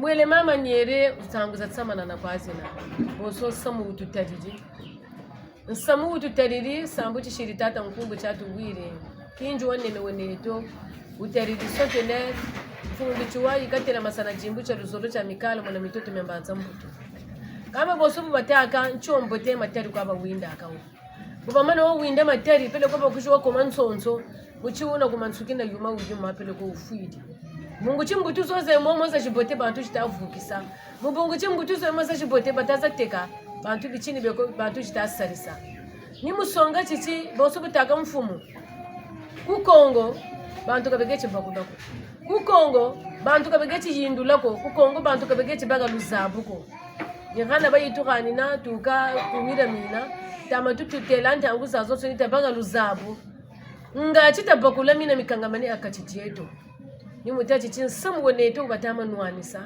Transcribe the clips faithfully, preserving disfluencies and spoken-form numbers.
Wele mama Nyere, nsangu za tsamana na kwa zina. Bonso nsamu ututadidi. Nsamu ututadidi, sambu tisidi tata nkumbu tiatubwidi. Kinzi wa nene wa neto, utadidi sote ne, mfumu Bichiwa ikatela masana dimbu tia luzolo tia mikala muna mitoto mia mbanza mbutu. Kamba bonso bu batâka, ntiombote matadi kwa bawindaka wo. Bu bamana wawinda matadi, peleko bakwizi wakoma nsonso, mu ti una ku mansukina yuma uyuma peleko ufwidi. Mu bungu ti mbutu zozo momo za zibote bantu zita vukisa. Mu bungu ti mbutu zozo momo za zibote bata za teka, bantu bitini beko, bantu zita sadisa. Ni mu songa titi, bonso bu tâka mfumu. Ku Kongo, bantu ka beketi bakula ko. Ku Kongo, bantu ka beketi yindula ko. Ku Kongo, bantu ka beketi baka luzabu ko. Ni hana bayi tuhanina, tuka ku mina mina, tama tututela ntangu zazo nsoni ta baka luzabu. Ngati ta bakula mina mikangamani a kati dieto. Ni mu tâ titi nsamu wa neto batama nwanisa.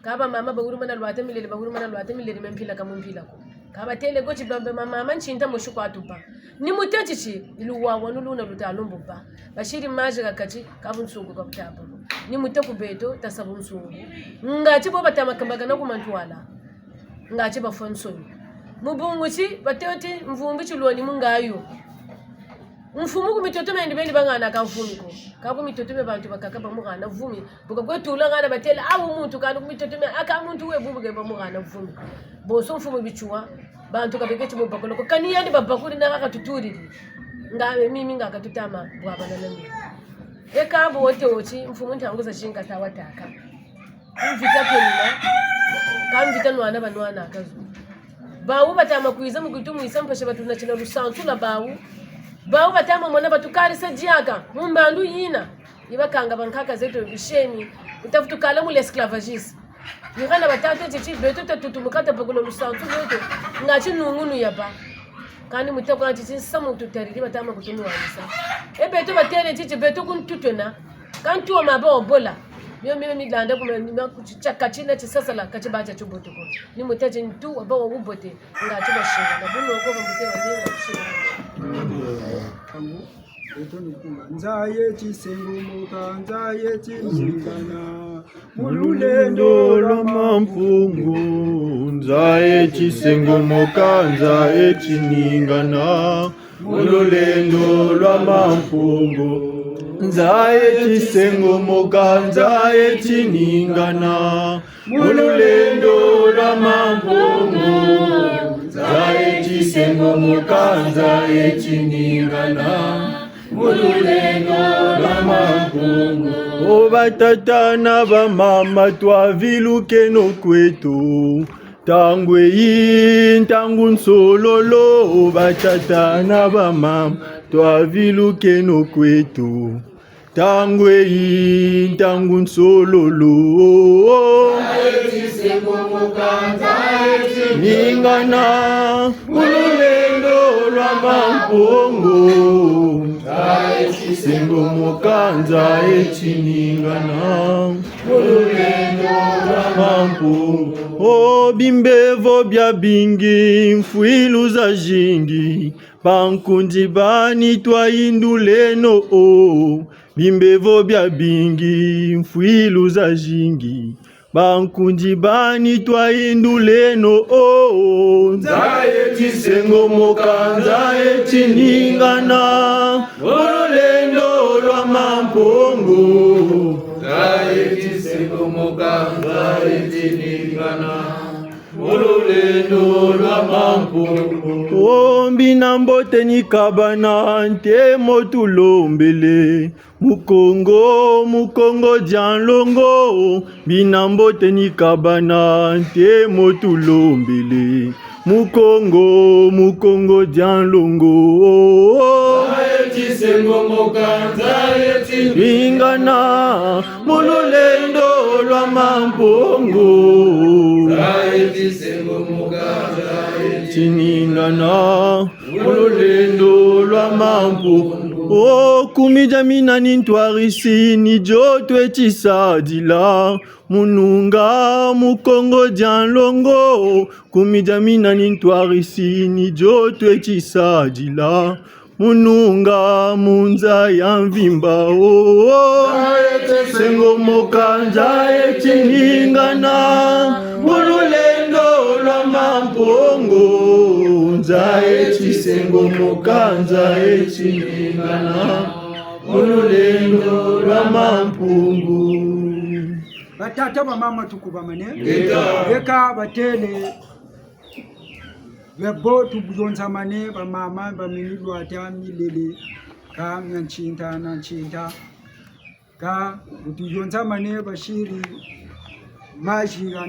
Ka bamama bawulumana lwata milele, bawulumana lwata milele, me mpila ka mu mpila ko. Ka batele ko ti bambe mama ntinta mosi kwa tupa. Ni mu tâ titi, luwawanu luna luta lumbu ba. Basidi mazi ka kati, ka bunsungu ka butaba ko. Ni mu tâ ku beto, tasa bunsungu. Ngati bo batama kambakana ku mantwala. Ngati bafwa nsoni. Mu bungu ti, batele ti, mvumbi tilwani mu ngayo. Mfumu ku mitoto miendi beni bangana ka vumi ko. Ka ku mitoto mia bantu bakaka bamuhana vumi. Bu kakwe tula ngana batela, awu muntu kani ku mitoto mia, aka muntu we bubu ke bamuhana vumi. Bonso mfumu Bichiwa, bantu ka beketi mu bakula ko. Kani yandi babakudi na kaka tutudidi. Nga mimi nga katutama bwabana na mimi. E ka bo wote woti, mfumu ntangu zazingi kata watâka. Mvita kenina, ka mvita nwana banwanaka zo. Bawu batama kwiza mu kutumwisa mpasi batunatina lusansu lwa bawu. Bawu batama mona batukarisa diaka, mu mbandu yina. Ibakanga bankaka zeto bishemi, uta vutukala mu l'esclavagiste. Ni hana batâ titi beto ta tutumuka ta bakula lusansu lweto, ngati nungunu ya ba. Kani mu tâ kwa titi nsamu tutadidi batama kutunwanisa. E beto batele titi beto ku ntu twena. Ka ntu wa maba wa bola. Mio mio milanda kuma ni ma kuti tiakati na tisasala kati ba tia tiubote ko. Ni mu tâ ti ntu wa ba wa ubote. Ngati bashinga. Na buno ko bambuta ba nene bashinga. Nza ye tisengomoka, nza ye tiningana. Mu lulendo lwa Mampungu, nza ye tisengomoka, nza ye tiningana. Mu lulendo lwa Mampungu, nza ye tisengomoka, nza ye tiningana. Mu lulendo lwa Mampungu, nza ye tisengomoka, nza ye tiningana. Mu lulendo lwa Mampungu. O batata na bamama, twavilukeno kweto. Ntangu eyi, ntangu nsololo, o batata na bamama, twavilukeno kweto. Ntangu eyi, ntangu nsololo. Ningana, mu lulendo lwa Mampungu. Sengomoka, nza ye tiningana. Mu lulendo lwa Mampungu. O bimbevo bia bingi, mfwilu zazingi. Bankundi bani twayinduleno, o bimbevo bia bingi, mfwilu zazingi. Bankundi bani twayinduleno, o nza ye tisengomoka, nza ye tiningana. Mu lulendo lwa Mampungu. Nza ye tisengomoka, nza ye tiningana. Mu lulendo lwa Mampungu. O mbi na mbote ni kabana, ntemo tulombele. Mu Kongo, mu Kongo dia Nlongo, mbi na mbote ni kabana, ntemo tulombele. Mu Kongo, mu Kongo dia Nlongo. Nza ye tisengomoka, nza ye tiningana, mu lulendo lwa Mampungu. Nza ye tisengomoka, nza ye tiningana, mu lulendo lwa Mampungu. O kumi dia mina ni ntwarisi, ni dio tweti sadila. Mu nunga, mu Kongo dia Nlongo, kumi dia mina ni ntwarisi, ni dio tweti sadila. Mu nunga mu nza ya mvimba, oh, oh. Nza eti sengomoka, nza eti ningana. Mu lulendo lwa Mampungu, nza eti sengomoka, nza eti ningana. Mu lulendo lwa Mampungu. Batata, bamama, tukubamane. Ngeta. Eka batele. Babo tubionzamane, bamama, bamini lwata, milele, ka mia nsinta na nsinta. Ka bu tubionzamane, basiri mazi ya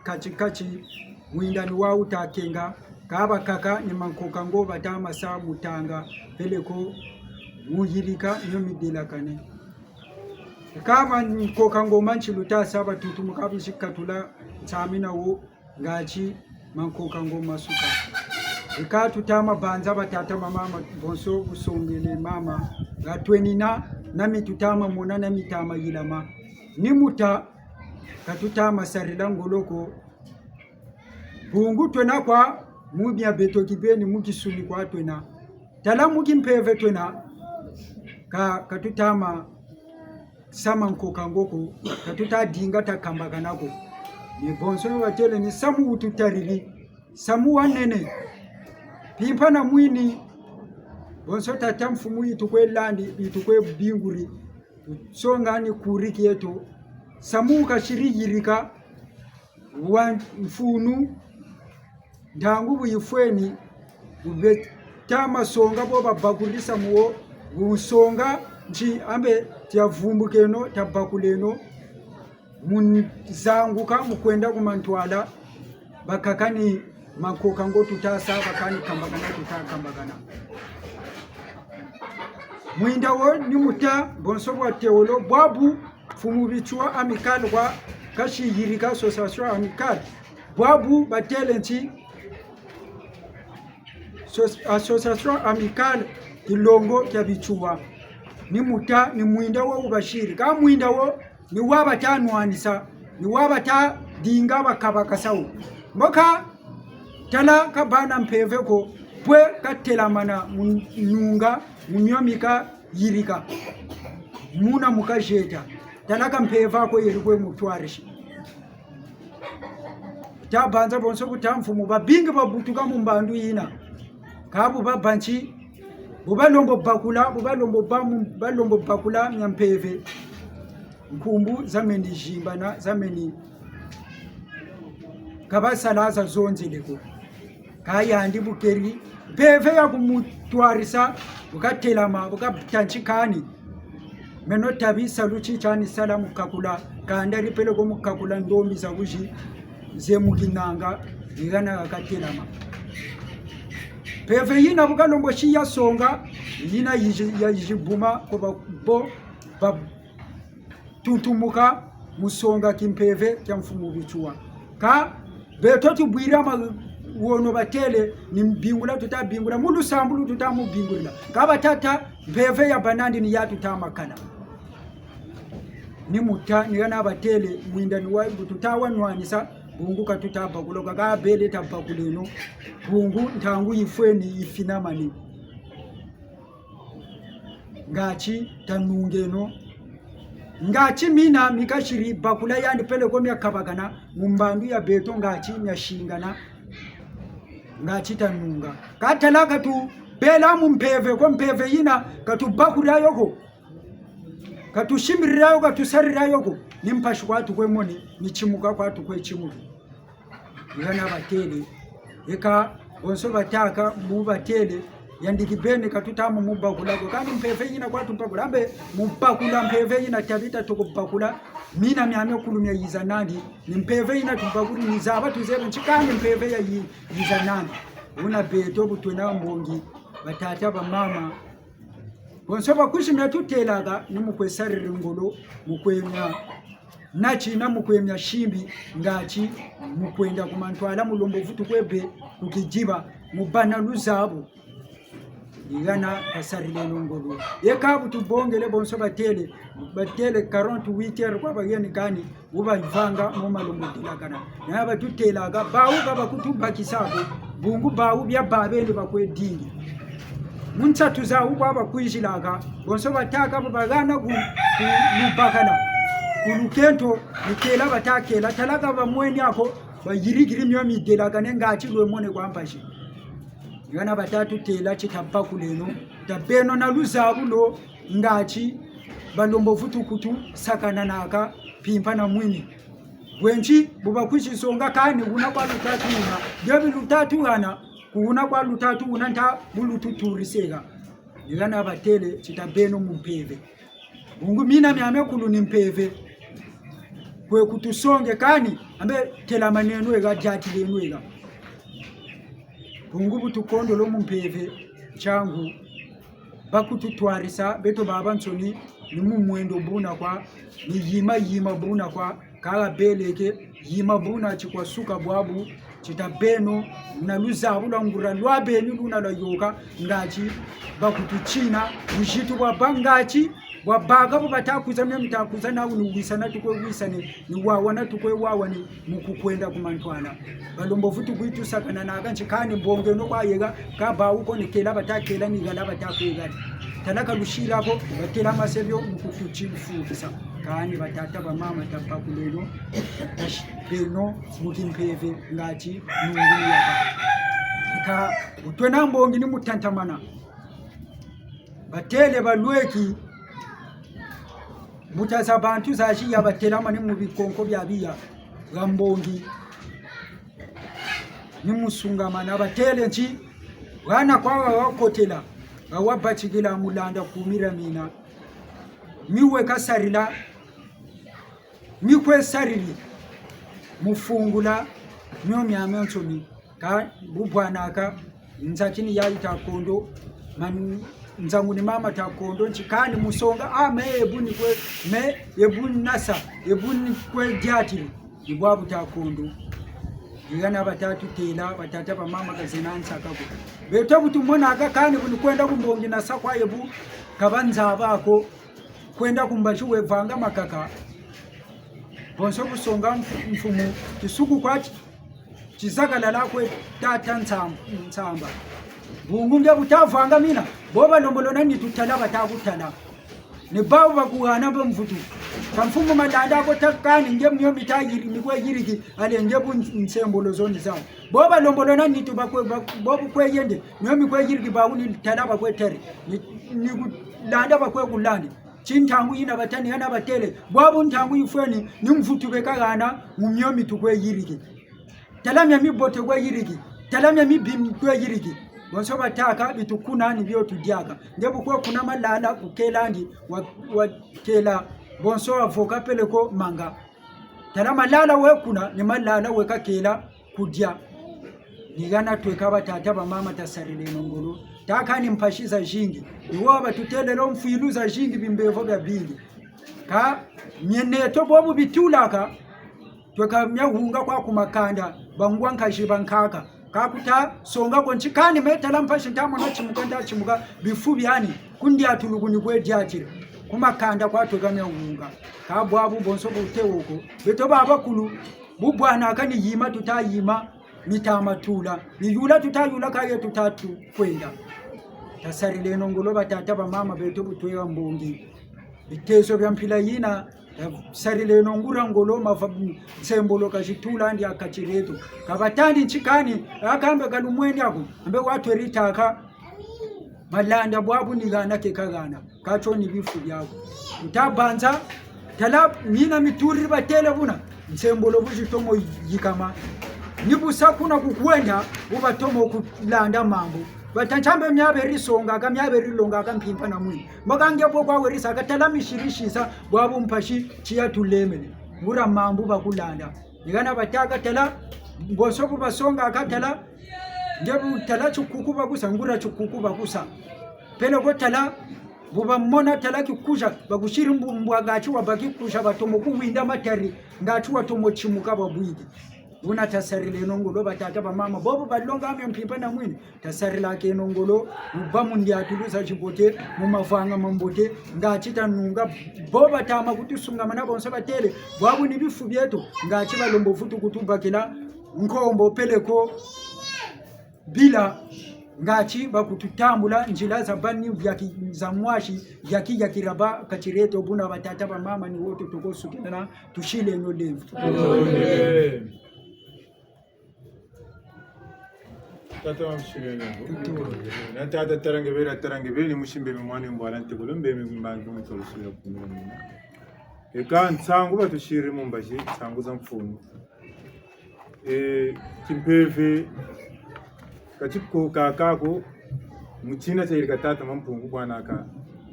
kati-kati, mwindani wau ta kenga, ka bakaka ni mankoka ngo bata ma sa mu tanga, peleko mu yirika mio midelakane. Ka mankoka ngo ma nsi luta sa, batuntumuka, bizi katula nsamina wo, ngati mankoka ngo masuka. Eka tuta ma banza batata, bamama, bonso bu songele mama, nga twenina, na mi tuta ma mona, na mi ta ma yilama. Ni muta, ka tuta ma sarila ngolo ko. Bungu twena kwa mu mia beto kibeni, mu kisuni kwa twena. Tala mu kimpeve twena, ka, ka tuta ma sa mankoka ngo ko, ka tuta dinga ta kambakana ko. Ni bonso batele ni samu wu tutariri, samu wa nene. Mpimpa na mwini, bonso tata mfumu yi tukwe landi, yi tukwe binguri, songa ni kuri kieto. Samu kasiri yirika, wa mfunu, ntangu bu yifweni, bu beta ma songa bo babakuri samu wo, bu songa nti ambe tia vumbukeno, ta bakuleno, mu zanguka, mu kwenda ku mantwala, bakaka ni mankoka ngo tuta sa, bakaka ni kambakana tuta kambakana. Mwinda wo ni muta, bonso bwa teolo, bwabu Mfumu Bitsua Amicale kwa kasi yirika Association Amicale. Bwabu batele nti sos-, Association Amicale Kilongo kia Bitsua. Ni muta, ni mwinda wo ubasiri. Ka mwinda wo, ni wa bata nwanisa, ni wa bata dinga bakabakasa wo. Mboka, tala ka bana mpeve ko, pwe ka telamana mu nunga, mu mio mi kayirika. Muna mu kajeta. Tala ka mpeve ko yeri kwe mu twarisi. Ta banza bonso buta mfumu, babingi babutuka mu mbandu yina. Ka bu babanzi, bu balombo bakula, bu balombo ba mu-, balombo bakula mia mpeve. Nkumbu zameni zimbana, zameni ka basala za zonzele ko. Ka yandi bu keri mpeve ya kumutwarisa, bu katelama, bu katantikani. Meno tabi salu ti tiani sala mu kakula, kanda di peleko mu kakula ndombi za buzi, ze mu kinanga, ni gana katelama. Mpeve yina bu kalombo si ya songa, yina yizi-, ya yizi buma ko ba-, bo, ba-, tuntumuka mu songa kimpeve kia Mfumu Bitsua. Ka beto tubwira ma wono batele, ni mbingula tuta bingula, mu lusambulu tuta mu bingulila. Ka batata, mpeve ya banandi ni ya tuta ma kala. Ni muta, ni gana batele, mwinda ni wa, bu tuta wa nwanisa, bungu ka tuta bakula, ka, ka bele ta bakuleno, bungu ntangu yifweni yifinamani. Ngati ta nungeno. Ngati mina mi kasiri bakula yandi peleko mia kabakana, mu mbandu ya beto ngati mia singana. Ngati ta nunga. Ka tala ka tubela mu mpeve ko, mpeve yina ka tubakula yo ko. Ka tusimbirila yo, ka tusarila yo ko. Ni mpasi kwa tukwe moni, ni timuka kwa tukwe timuki. Ni gana batele. Eka, bonso bataka, mu batele, yandi kibeni ka tuta mu, mu bakula ko. Kani mpeve yina kwa tubakula, ambe mu bakula mpeve yina tabi ta toko bakula, mina miamia kulu mia yiza nandi, ni mpeve yina tubakuli, ni zaba tuzeba nti kani mpeve ya yi-, yiza nandi. Buna beto bu twena mbongi, batata, bamama, bonso bakusi mia tutelaka, ni mu kwe sariri ngolo, mu kwe mia nati na mu kwe mia simbi, ngati mu kwenda ku mantwala, mu lombo vutu kwe be ku kidiba, mu bana luzabu. Ni gana kasarileno ngolo. Eka bu tubongele bonso batele, batele quarante-huit heures kwa bageni kani, bu bavanga mo malombo delakana. Na ba tutelaka, bau ka bakutubakisa ko, bungu bau bia babeni bakwe dingi. Mu nsatu zawu kwa bakwizilaka, bonso batâka bo bagana ku, ku lubakala, ku lukento, ni kela bata kela, tala ka bamweni ako, bayirikiri mio midelakane ngati lwemone kwa mpasi. Ni gana bata tutela ti tabakuleno, tabeno na luzabu lo ngati balombo vutu kutu sakananaka mpimpa na mwini. Bwe nti, bu bakwizi songa kani una kwa luta tuna, nge bi luta tugana, ku una kwa luta tuna nta bu lututurisega. Ni gana batele ti tabeno mu mpeve. Bungu mina miame kulu ni mpeve. Kwe kutusonge kani, ambe telamaneno ega, diatileno ega. Bungu bu tukondolo mu mpeve, ntiangu bakututwarisa, beto babansoni, ni mu mwendo buna kwa, ni yima yima buna kwa, kala beleke, yima buna ti kwa suka bwabu, ti tabeno, na luzabu lwa nguria lwa beni luna lwayoka, ngati bakututina, buzitu bwabâ ngati bwabaka bu bata kwiza, mio mita kwiza nawu ni wisana tukwe wisane, ni wawana tukwe wawane, mu kukwenda ku mantwala. Balombo vutu kwitu sakananaka nti kani mbongeno kwa yega, ka bawu ko ni kela bata kela ni gala bata kwe gala. Tala ka lusila ko, batela masebio mu kututilfukisa. Kani batata bamama tabakuleno, tash-, beno mu kimpeve ngati nungu yaka. Ka bu twena mbongi ni mu tatamana. Batele balweki, mbuta za bantu zaziya batelamane mu bikonko bia biya, ga mbongi, ni mu sungamana, batele nti, gana kwa ga wakotela, ga wabatikila mu landa kumira mina. Mi weka sarila, mi kwe sarili, mu fungula mio miamionso mi. Ka bu bwanaka, nzaki ni yayi ta kondo, man-, nzangu ni mama ta kondo, nti kani mu songa, ah, me ebu ni kwe, me ebu nasa, ebu ni kwe diatiri, ni bwabu ta kondo. Ni gana bata tutela, batata bamama ka zena nsaka ko. Beto bu tumonaka kani bu ni kwenda ku mbongi na sa kwa ebu, ka banzaba ko, kwenda ku mbazi we vanga makaka. Bonso bu songa mf-, mfumu, kisuku kwa ti-, tizakalala kwe tata Nsam-, Nsamba. Bungu nge bu ta vanga mina, bo balombolona nitu tala bata kutala. Ni bawu bakuhana ba mvutu. Ka mfumu malanda ko ta kani nge mio mita yiri, ni kwe yiriki, ale nge bu ns-, nsembolo zoni zawu. Bo balombolona nitu bakwe, bak-, bo bu kwe yende, mio mi kwe yiriki bawu ni tala bakwe tere. Ni, ni kulanda bakwe kulandi. Ti ntangu yina batani yana batele, bwabu ntangu yifweni, ni mvutu beka gana, mu mio mi tukwe yiriki. Tala mia mibote kwe yiriki, tala mia mibi kwe yiriki. Bonso batâka, bi tukuna ni bio tudiaka. Nge bu kwe kuna malala, kukelandi, wa, wa kela, bonso avocat peleko manga. Tala malala we kuna, ni malala we ka kela, kudia. Ni gana tweka batata bamama tasarileno ngolo. Ta kani mpasi zazingi. Ni wo batutelelo mfwilu zazingi, bimbevo biabingi. Ka mieneto bobu bitulaka, tweka mia hunga kwa ku makanda, bangwa nkazi bankaka. Ka kuta songa ko nti kani me tala mpasi nta mona timuka, nta timuka, bifu biani, ku ndiatulu ku ni kwe diatila. Ku makanda kwa tweka mia hunga. Ka bwabu bonso bu te wo ko. Beto babakulu, bu bwanaka ni yima tuta yima, mita matula. Ni yula tuta yula ka ye tuta tu kwenda. Tasarileno ngolo batata bamama beto bu tweka mbongi. Biteso bia mpila yina, tasarileno nguria ngolo mava-, nsembolo ka zitulandi a kati dieto. Ka batandi nti kani, akambe ka lumweni ako, ambe watweri taka. Malanda bwabu ni gana ke ka gana, ka tio ni bifu biabu. Uta banza, tala mina mituri batele buna, nsembolo bu zitomo yikama. Ni bu sa kuna kukwenda, bu batomo kulanda mambu. Bata nti ambe mia beri songaka, mia beri longaka mpimpa na mwini. Maka nge bo kwa weri saka, tala misiri sisa, bwabu mpasi, tiya tulemene. Nguria mambu bakulanda. Ni gana batâka tala, bonso bu basongaka tala, nge bu tala tikuku bakusa, nguria tikuku bakusa. Peleko tala, bu bamona tala kikuza, bakusiri mbu-, mbwa ngati wabâ kikuza, batomo kuwinda matari, ngati watomo timuka bwabwingi. Buna tasarileno ngolo batata bamama, bobo balonga mio mpimpa na mwini. Tasarilakeno ngolo, mu bâ mu ndiatulu za zibote, mu mavanga mambote, ngati tanunga, bo batama kutusungamana bonso batele, bwabu ni bifu bieto, ngati balombo vutu kutubakila nkombo peleko bila, Ngati bakututambula nzila za bani, ya ki-, za mwasi, ya ki-, ya kiraba kati dieto. Buna batata, bamama, ni woto tukosukina, tusileno lemvo. Tata wa msile lemvo. Na tata Taranga Bele, Taranga Bele, ni musimbe mwana mbwala ntekolo mbembe mbangi mutolo sula kumina mina. Eka nsangu batusiri mu mbazi, nsangu za mfunu. E, kimpeve, kati ko kaka ko, mu tina kia yirika tata Mampungu bwana ka.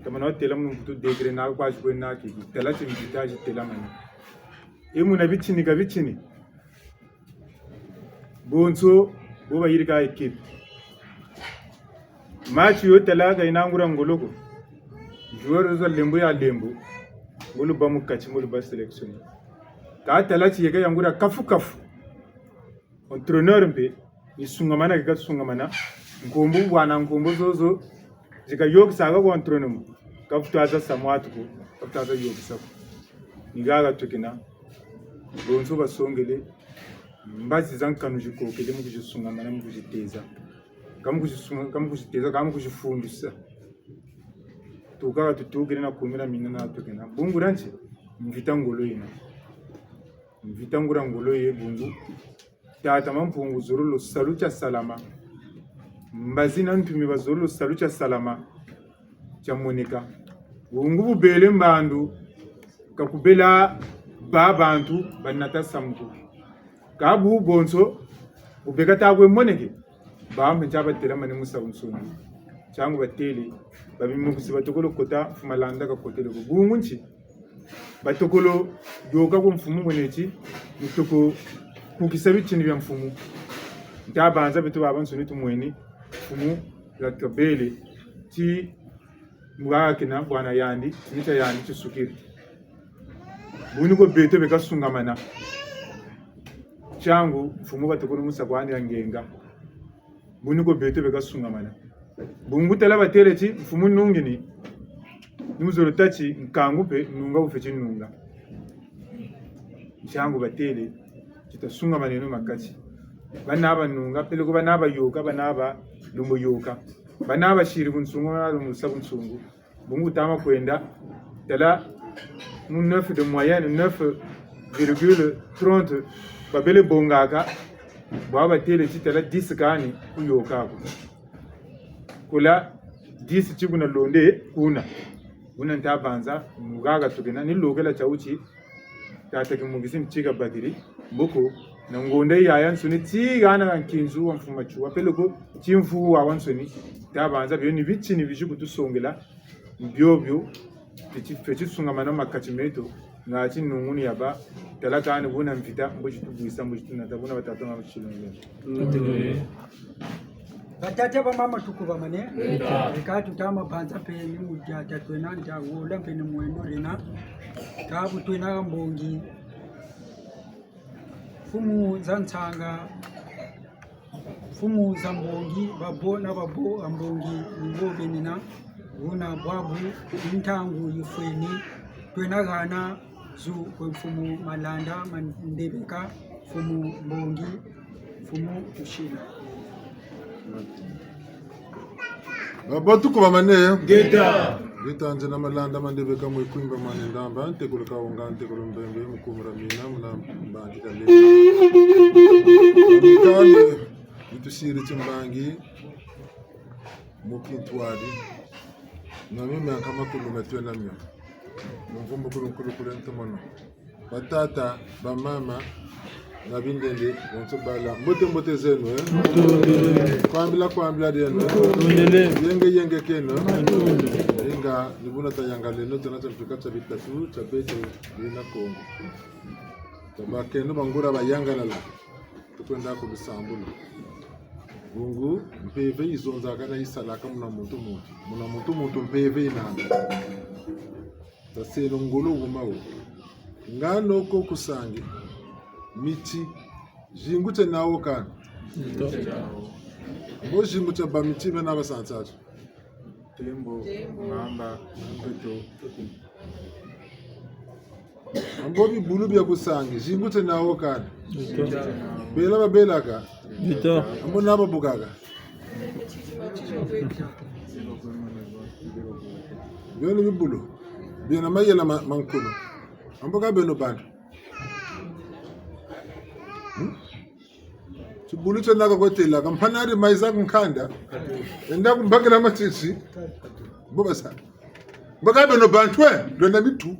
Tamana watela mu mbutu degre na kwa zikwe na ki, tela ti mvita zitelamani. E muna bitini ka bitini. Bonso, bo bayirika équipe. Match yo tala ka ina nguria ngolo ko. Joueur zo lembo ya lembo. Ngolo ba mu kati, ngolo ba sélection. Ka tala ti yeka ya nguria kafu kafu. Entraîneur mpe, ni sungamana ke kasungamana. Nkumbu bwana nkumbu zozo. Zika yokisaka kwa entraînement. Kavutu aza sa mwatu ko. Kavutu aza yokisa ko. Ni gaga tukina. Bonso basongele. Mbazi za nkanu zikokele mu kuzisungamana, mu kuziteza. Ka mu kuzisunga-, ka mu kuziteza, ka mu kuzifundisa. Tuka tutukile na kumina mina na tukina. Bungu dia nti, mvita ngolo yina. Mvita nguria ngolo ye bungu. Tata Mampungu zololo salu kia salama. Mbazi na ntumi bazololo salu kia salama. Kia moneka. Bungu bubele mbandu, ka kubela ba bantu banata samu ko. Ka bu bonso, bubeka ta kwe moneke. Ba mpe ntia batelamane mu sabu nsoni. Ntiangu batele, babimukisi batokolo kota, mfumu Malanda kakotele ko. Bungu nti, batokolo yoka kwa mfumu mwene ti, mu toko kukisa bitini bia mfumu. Nta banza beto babansoni tumweni, mfumu ya kabele, ti mu gakina bwana yandi, mita yandi tisukiri. Buni ko beto beka sungamana. Ntiangu, mfumu batokolo musa kwandi ya ngenga. Buni ko beto beka sungamana. Bungu tala batele ti, mfumu nungini. Ni mu zolo tâ ti, nkangu mpe, nunga ufweti nunga. Ntiangu batele, ti tasungamaneno makati. Bana banunga, peleko bana bayoka, bana balumbu yoka. Bana basiri bunsungu, bana balumbu sa bunsungu. Bungu tama kwenda, tala mu neuf de moyenne, neuf virgule trente, babele bongaka, bwa batele ti tala dix kani kuyoka ko. Kula dix ti kuna londe kuna. Kuna nta banza, mu gaga tukina, ni lokela tia uti, tata Kimukisi nti kabakiri, mboko, na ngonda yayansoni, ti gana nkinzu wa mfumu Matsoua, peleko, ti mfumu wawansoni, nta banza, bio ni bitini bizi kutusongela, biobio, fweti, fweti sungamana makati meto, ngati nungunu ya ba, tala kani buna mvita, mbuzi tubwisa, mbuzi tunata, buna batata na mashilongo. Batata, bamama, tukubamane. Eka tutama banza mpe ni mu diata twena, nta wola mpe ni mwendo rena. Kabu twena mbongi. Mfumu za nsanga, mfumu za mbongi, babo na babo a mbongi, ngo benina, buna bwabu, ntangu yifweni, twena gana zu kwe mfumu Malanda, Mandebeka, mfumu mbongi, mfumu Tushila. Babo, tukubamane. Ngeta. Ngeta, nzena Malanda Mandebeka, mwe Kwimba mane Ndamba, ntekolo Kawonga, ntekolo Mbembe, mu kumura mina, muna mbangi kale. Mikale, itusiri timbangi, mu kintwadi. Na mimi ankama kulu metwe na mio. Mu mvumbu kulu nkulu kule ntomono. Batata, bamama, na bindende, bonso bala. Mbote, mbote zeno, eh? Kwambila, kwambila dieno, eh? Yenge, yenge keno. Inga, ni buna tayangaleno, tuna tia mfika tia bitatu, tia beto, bina Kongo. Tabakeno bangura bayangalala. Tukwenda ku lusambulu. Bungu, mpeve izonzaka na isalaka muna muntu muntu. Muna muntu muntu mpeve inanga. Taseno ngolo wuma wo. Ngano ko kusangi. Miti. Zingu tie nawo kana. Mbo zingu tie ba miti bena basansa tio. Tembo, mamba, mpeto. Ambo bibulu bia kusangi, zingu tie nawo kana. Bela babelaka. Ambo na babukaka. Beno bibulu, bena mayela ma, ma nkulu. Amboka beno bantu. Hmm? Tibulu tio naka kotela, kampanari maiza kunkanda. Enda kumbakila matiti. Boba sa. Mboka beno bantu, eh, lwena mitu.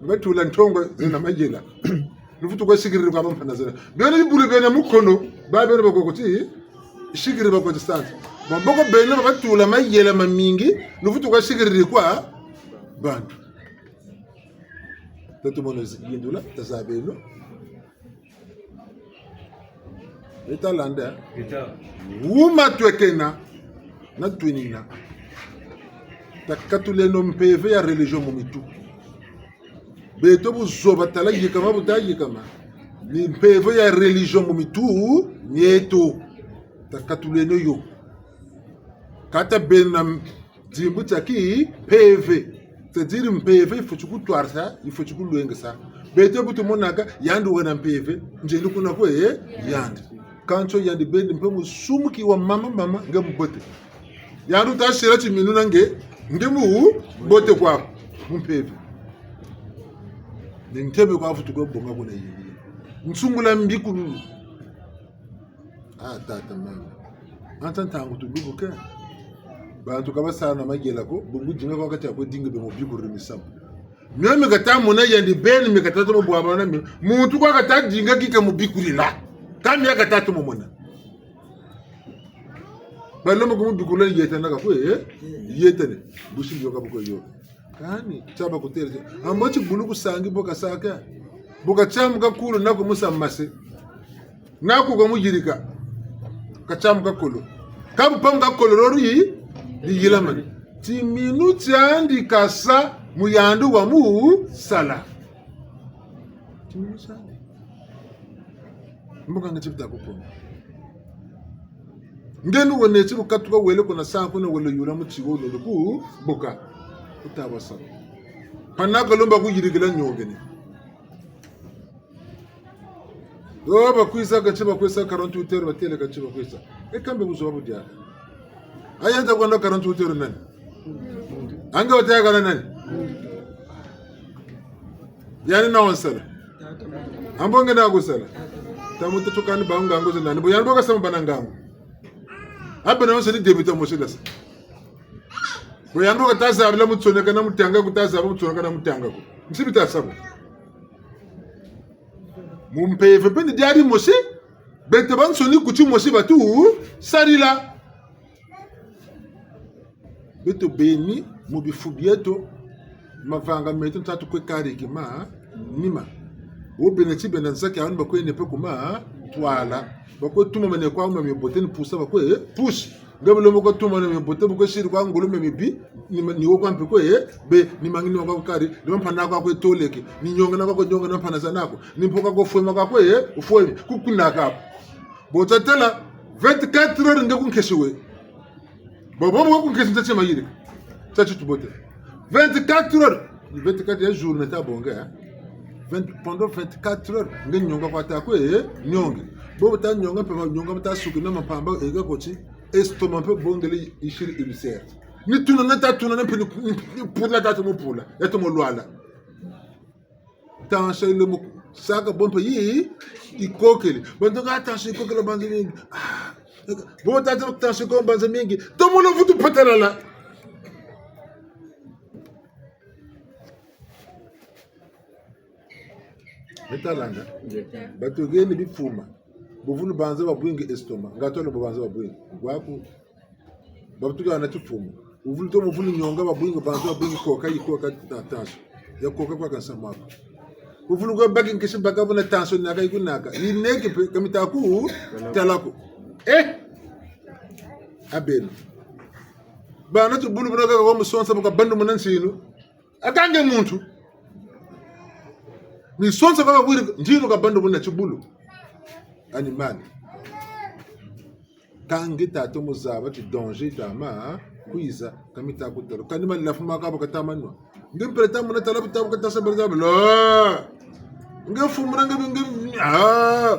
Batula ntongo zena mayela. Lufutu kwa sikiriri kwa bampana zena. Beno bibulu bena mukono, ba beno bakoko ti, sikiriri bakoko ti santu. Bon, boko beno batula mayela mamingi, lufutu kwa sikiriri kwa bantu. Tatu mono zi-, yindula, tazabeno. Beta landa. Beta. Wuma twekena, na twinina. Takatuleno mpeve ya religion mu mitu. Beto buzoba tala yikama buta yikama. Ni mpeve ya religion mu mitu mieto. Takatuleno yo. Kata bena dimbu tia kimpeve. C'est-à-dire mpeve, il faut kutwarisa, il faut kulwengesa. Beto bu tumonaka, yandi wena mpeve, nzeni kuna kwe, eh, yandi. Kansi yandi beni mpe musumuki wa mama, mama, nge mubote. Yandi utasila timinu na nge, nge mubote kwa, mu mpeve. Ni ntebe kwa vutu kwe bonga kuna yindi. Nsungula mbikululu. Ah, tata, mama. Anta ntangu tulubuke. Bantu ka basala na mayela ko, bungu dinga kwa kati ya kwe dinga be mu bikuriri misamu. Mio mi kata mona yandi beni mi kata tomo bwabana mio. Muntu kwa kata dinga kika mu bikurila. Ka mi kata tomo mona. Baloma ku mu bikurila yeta naka kwe, eh? Yeta ne. Busi mbio ka buko yo. Kani, tiaba kutele. Ambo tibulu kusangi bo kasaka. Bo katiamu ka kulu na kumusa mase. Na ku kwa muyirika. Katiamu ka kulu. Kabu pamu ka kulu rori, di yilamani. Timinu tiandi kasa mu yandi wa mu sala. Timinu tiandi. Mbuka nge tibita kukonga. Ngenu wene tibu katuka wele kuna sa kuna wele yula mu tiwo lolo ku buka. Kutaba sa. Pana kalomba kuyirikila nyongene. Do bakwiza kati bakwesa quarante-huit heures batele kati bakwesa. E kambe buzo babudia. Ayanza kwanda quarante-huit heures nani? Anga wataya kana nani? Yani na wansala. Ambo nge na kusala. Tamu tatukani ba ngangu za nani. Bo yani boka sama bana ngangu. Abe na wansala débutant mo silasa. Bo yani boka tazabila mutsoneka na mutanga ko, tazaba mutsoneka na mutanga ko. Nsibi tasabo. Mu mpeve mpe ni diadi mosi, beto bansoni kuti mosi batu sarila. Beto beni mu bifu bieto, mavanga meto ntatu kwe kariki ma nima. Wo bena ti bena nzaki awani bakwe ne mpe kuma twala. Bakwe tuma mane kwa uma mibote ni pusa bakwe pusi. Nge bilombo kwa tuma na mibote bukwe siri kwa ngolo me mibi, ni ma-, ni wo kwa mpe kwe, eh, be, ni mangi ni wa kwa kari, ni mampana kwa kwe toleke, ni nyonga na kwa kwe nyonga na mpana za nako, ni mpoka kwa fwema kwa kwe, eh, ufwemi, kukuna kapo. Bo tatala, vingt-quatre heures nge kunkesi we. Bo, bo, bo kunkesi nta tima yiri. Tati tubote. Vingt-quatre heures. Vingt-quatre ya journée ta bonga, hein. Vingt, pendant vingt-quatre heures, nge nyonga kwa ta kwe, eh, nyonge. Bo ta nyonga mpe ma-, nyonga ta suki na mapamba, ega koti, estomac mpe bongele isiri ulcère. Ni tuna na ta tuna na mpe ni, ni, ni pula ta tomo pula. Ya tomo lwala. Tension ile mu saka bo mpe yi, ikokele. Bantu ka tension ikokele banza mingi. Ah, bo ta tension ko banza mingi. Tomo lo vutu patalala. Beta landa. Batu geni bifuma. Buvulu banza babwingi estomac. Ngatolo bo banza babwingi. Waku. Batu gana tifuma. Uvulu tomo vulu nyonga babwingi banza babwingi koka, ikoka ta-, tension. Ya koka kwa kansa mako. Uvulu kwa baki nkisi baka buna tension naka ikunaka. Ineki mpe kamita ku talako. Eh! Abeno. Bana tibulu buna kaka kwa musonsa buka bandu muna nsinu. Akange muntu. Misonsa kaka kwiri, ndino ka bandu buna tibulu. Animal. Kange tata muzaba ti danger tama kwiza, kamita kutalo. Kani mali lafu makabo katama nwa. Nge mpele tamu na tala butabu katasa bela zabela. Nge fumura nge, nge, ah.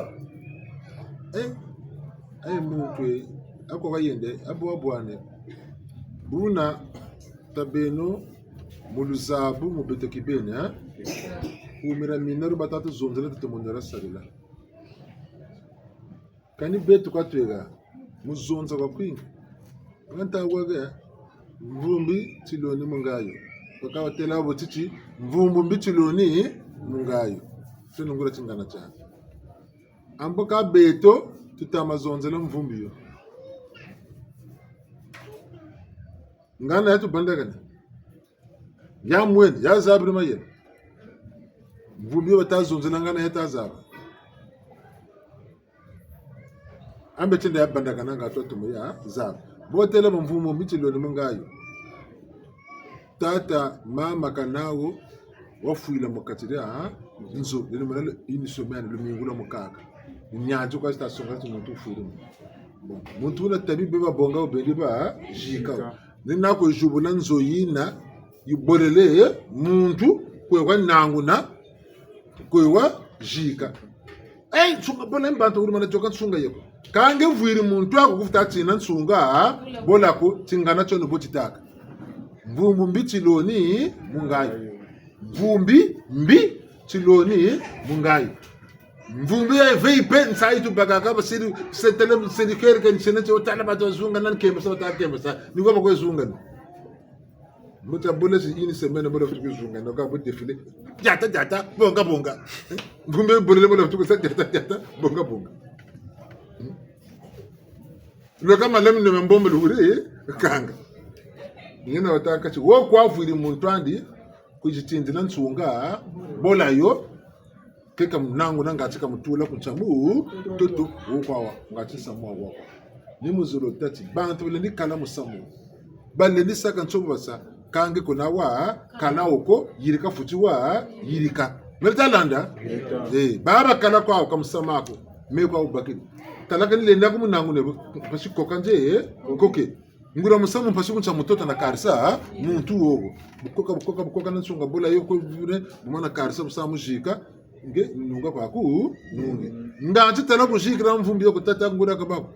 Eh? Aye muntu e. Ako kayende, abo abwane. Buna tabeno mu luzabu mu beto kibeni, eh? Kumira mina luba tatu zonzela tatu mondela sarila. Kani beto katwega, mu zonza kwa kwingi. Nganta wage, mvumbi tiloni mu ngayo. Baka watela bo titi, mvumbu mbi tiloni mu ngayo. Teno ngula tingana tia. Ambo ka beto, tutama zonzela mvumbi yo. Ngana yatubandakana. Ya mwene, ya zabiri mayele. Mvumbi yo bata zonzela ngana yata zaba. Ambe tenda ya bandakana nga to tumu ya zaba. Botela mvumbu mbi tiloni mu ngayo. Tata, mama kanao, wafwila mu kati dia nzo, lelo mwana lo ini semaine, lumingu lwa mukaka. Nyanzu kwa sta songa ti muntu ufwiri mu. Bon, muntu una tabi beba bonga ubendi ba, zika. Zika. Ni na kwe zubula nzo yina, yibolele, muntu, kwe wa nanguna, kwe wa zika. Eh, nsunga bola mbantu uri mana joka nsunga yeko. Kange vwiri muntu ako kufuta tina nsunga, bola ko tingana tsono botitaka. Mvumbu mbi tiloni mu ngayo. Mvumbi mbi tiloni mu ngayo. Mvumbi ya V I P nsayi tubakaka ba siri setele siri kere ke nsene tso tala bato zunga nan kemba sa ta kemba sa. Ni kwa bakwe zunga ni. Mbuta bole si une semaine, mbuta futu kuzunga, no ka bu défilé. Diata, diata, bonga, bonga. Mvumbi bolele mbuta futu kusa, diata, diata, bonga, bonga. Lo kama lem ne mbombe luri, kanga. Ngina wataka ti, wo kwa vwiri muntu andi, kuzitindila nsunga, bola yo, keka munangu na ngati ka mutula ku nsamu, tutu, wo kwa wa, ngati nsamu wa kwa. Ni mu zolo tati, bantu balendi kala musamu. Balendi saka nsobo basa, kange kuna wa, kala oko, yirika futi wa, yirika. Mele ta landa? Yirika. Eh, baba kala kwa, kwa musamu ako. Me kwa ubakidi. Tala kani lenda ku munangu ne, mpasi koka nze, eh, koke. Nguria musamu mpasi ku nsamu tota na karisa, muntu wowo. Bu koka, bu koka, bu koka na nsunga bola yo ko vune, bu mana karisa musamu zika. Nge nunga kwaku nunge. Nga nti tala kuzikila mvumbi yo ku tata nguria kabako.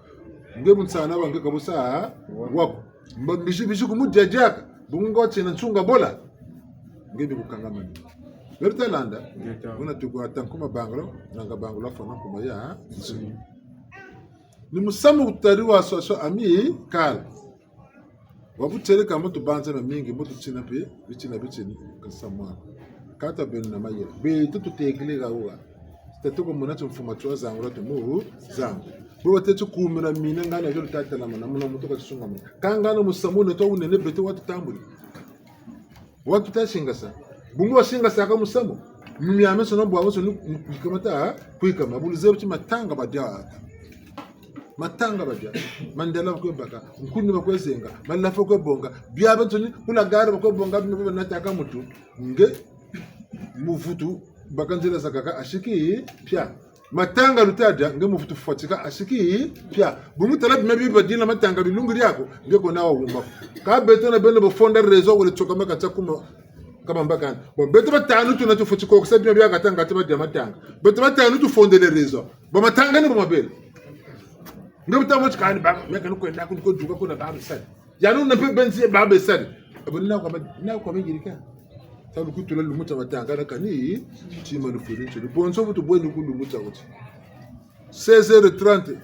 Nge bu nsana wa nge kabusa wako. Mba mbizi mbizi ku mudia diaka. Bungu ngo tina nsunga bola. Nge bi kukangamani. Mele ta landa? Ngeta. Muna tuku ata nkuma bangula, nanga bangula fana kuma ya. Ni musamu kutari wa association Amicale. Wa butele ka mbo tubanza mamingi, mbo tutina mpe, bitina bitini, ka nsamu wa. Kata beno na mayela. Beto tutekele ga uga. Tatuko muna tumfuma twa zangula tumu, zangu. Bo bateti kumina mina ngana jolo tata na muna, muna mutoka tusunga muna. Kangana musamu ne to unene beto watutambuli. Watu ta singasa. Bungu wasingasaka musamu. Miamiansoni, bwamiansoni, ni, ni, ni kamata, kwikama. Bu luzebi ti matanga badia. Matanga badia. Mandala bakwe baka. Nkuni bakwe zenga. Malafa bakwe bonga. Biabiansoni, ku la gare bakwe bonga, bino banataka mutu. Nge, mu vutu, baka nzila zakaka, asiki, pia. Matanga luta dia, nge mu vutu fwatika, asiki, pia. Bungu tala bima bi badila matanga bilungu diaku, nge kona wa wumba. Ka beto na beno bo fonda réseau wele tsoka maka tsa kuma, kama mbakana. Bon, beto batanu tuna tufweti kokisa bima bia kata ngati badia matanga. Beto batanu tufondele réseau. Ba matanga ni ba mabele. Nge buta mo tsikani ba, meka nukwenda ku, nuko duka kuna ba misali. Yanu na mpe benzi ba besali. Abo na kwa ma, na kwa ma yirika. Sa lukutula lumbu tia matanga na kani, tima lufwiri nti. Bonso butu bwe luku lumbu tia kuti. Seize heures trente.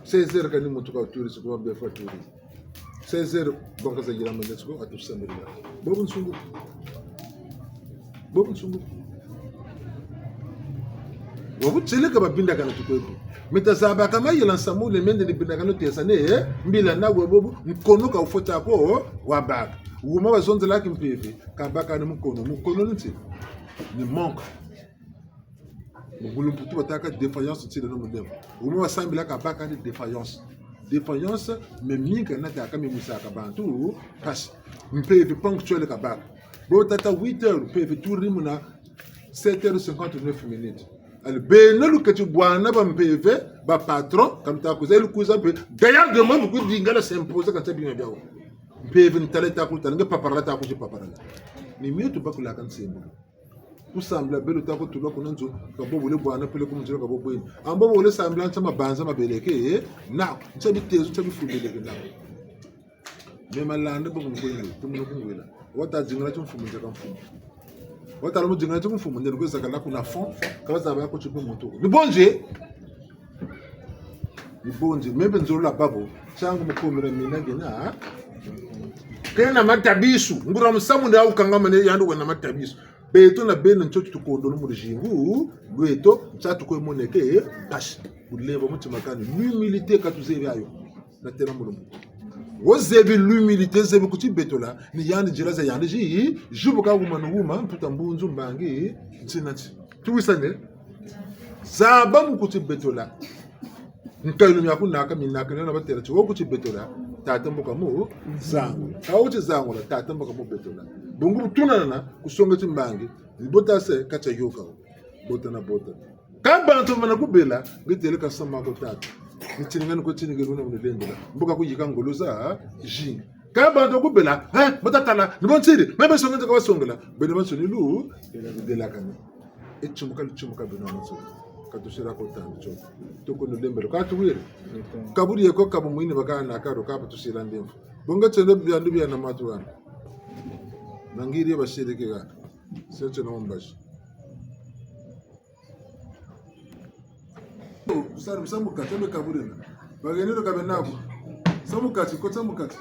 Seize heures kani muntu ka uturi siku wa befa turi. Seize heures bonga za yira mane siku atusambirila. Bobu nsungu. Bobu nsungu. Wa butele ka babindakana tukwebo. Meta zaba kama yela nsamu le mende ni bindakana tesa ne, eh? Mbila na we bobu, nkono ka ufweti ko, wa baka. Wuma bazonzela kimpeve, ka baka ni mukono. Mukono ni nti? Ni manque. Mu ngulu Mputu bataka défaillance ntsi le no mundemo. Wuma basambila ka baka ni défaillance. Défaillance, me mingi na taka me musaka bantu, mpasi. Mpeve ponctuel ka baka. Bo tata huit heures, mpeve turi muna sept heures cinquante-neuf minutes. Alors, beno luketi bwana ba mpeve, ba patron, ka luta kwiza, lukwiza mpe, gaillardement, lukwiza dingala s'imposer kansi bima biawu. Mpeve ntala ta kutala, nge paparala ta kuzi paparala. Ni mio tubakulaka nsembolo. Kusambila beno ta kutula kuna nzo, ka bo bole bwana pele ku nzila ka bo bweni. Ambo bole sambila ntia mabanza mabeleke, eh, na, ntia bitezo, ntia bifu beleke na. Me malanda bo kungwela, tumuna kungwela. Wata zingila tio mfumu, nzaka mfumu. Wata lomo zingila tio mfumu, ndeno kweza kala kuna fond, kala zaba ko tio mpe muntu. Ni bonje? Ni bonje, me mpe nzololo babo, ntangu mu komela mina gena, ha? Kena matabisu, nguria musamu nde au kangama ne yandi wena matabisu. Beto na beno ntoto tukondolo mu luzingu lweto, nsa tukwe moneke, mpasi. Kulemba mutima kani, l'humilité ka tuzebi yayo. Na tena mulumbu. Wo zebi l'humilité, zebi kuti betola, ni yandi nzila za yandi zi, zubu ka wuma na wuma, mputa mbunzu mbangi, nti na nti. Tuwisane? Zaba mu kuti betola. Nkailu miaku naka, minaka, nana batela ti, wo kuti betola, tata mboka mu zangula. Ka wo kuti zangula, tata mboka mu betola. Bungu butunana, kusonga ti mbangi, ni bota se, katia yoka wo. Bota na bota. Ka bantu bamana kubela, nge tele ka sama ko tata. Ni tiningani ko tiningani una mune lembela. Mboka kuyika ngolo zazingi. Ka bantu kubela, eh, bota tala, ni bo nsiri, me be songa nzaka basongela. Beno bansoni lu, delakana. E tumuka, lu tumuka beno bansoni. Ka tusila ko tandu tio. Toko no lembela. Ka tuwiri. Kaburi yeko kabu mwini bakana karo kapa tusila ndemfu. Bonga tiendo biandu biana matu wana. Na ngiri ye basiri kega. Sio tiena mbazi. Sari, sa mu kati, me kaburina. Bagenero ka bena ko. Sa mu kati, ko sa mu kati.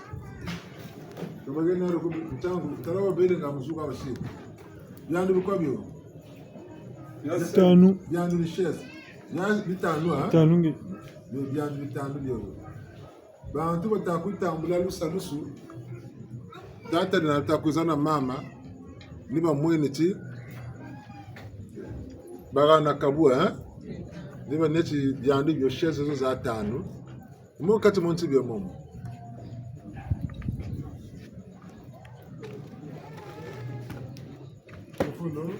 Ka bagenero ko ntangu, tala babele nga musuka basi. Biandu bikwa bio? Bitanu. Biandu ni chaise. Ya bitanu, ha? Bitanu nge. Ni biandu bitanu bio. Bantu bata kutambula lusalusu. Tata na ta kwiza na mama. Ni bamwene ti bagana kabu, eh? Ni baneti biandu bio chaise zo za tanu. Mu kati mu nsi bio momo. Kufulu.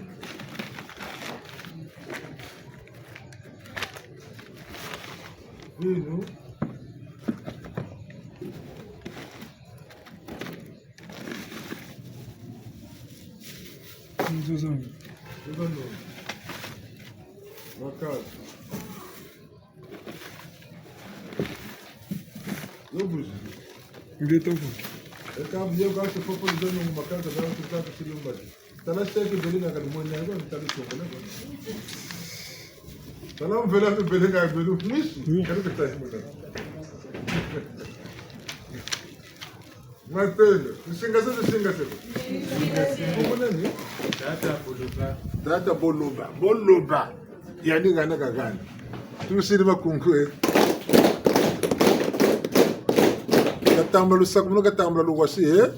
Vinu. Nzo zangu. Nzo zangu. Makala. Yo buzi. Nge toko. E ka buzi yo ka se popo nzo no makala ka za kuta kusilumba. Tala seke bele na ka mwana ya ko tala soko na ko. Tala mvela mpe bele na bele mwisi. Mm. Kali kutasi mwana. Matele, nsinga se, nsinga se. Nsinga se. Nkombo nani? Tata Boloba. Tata Boloba, Boloba. Yani gana ka gana. Tusiri makunku, eh. Katambula lusakumunu, katambula luwasi, eh.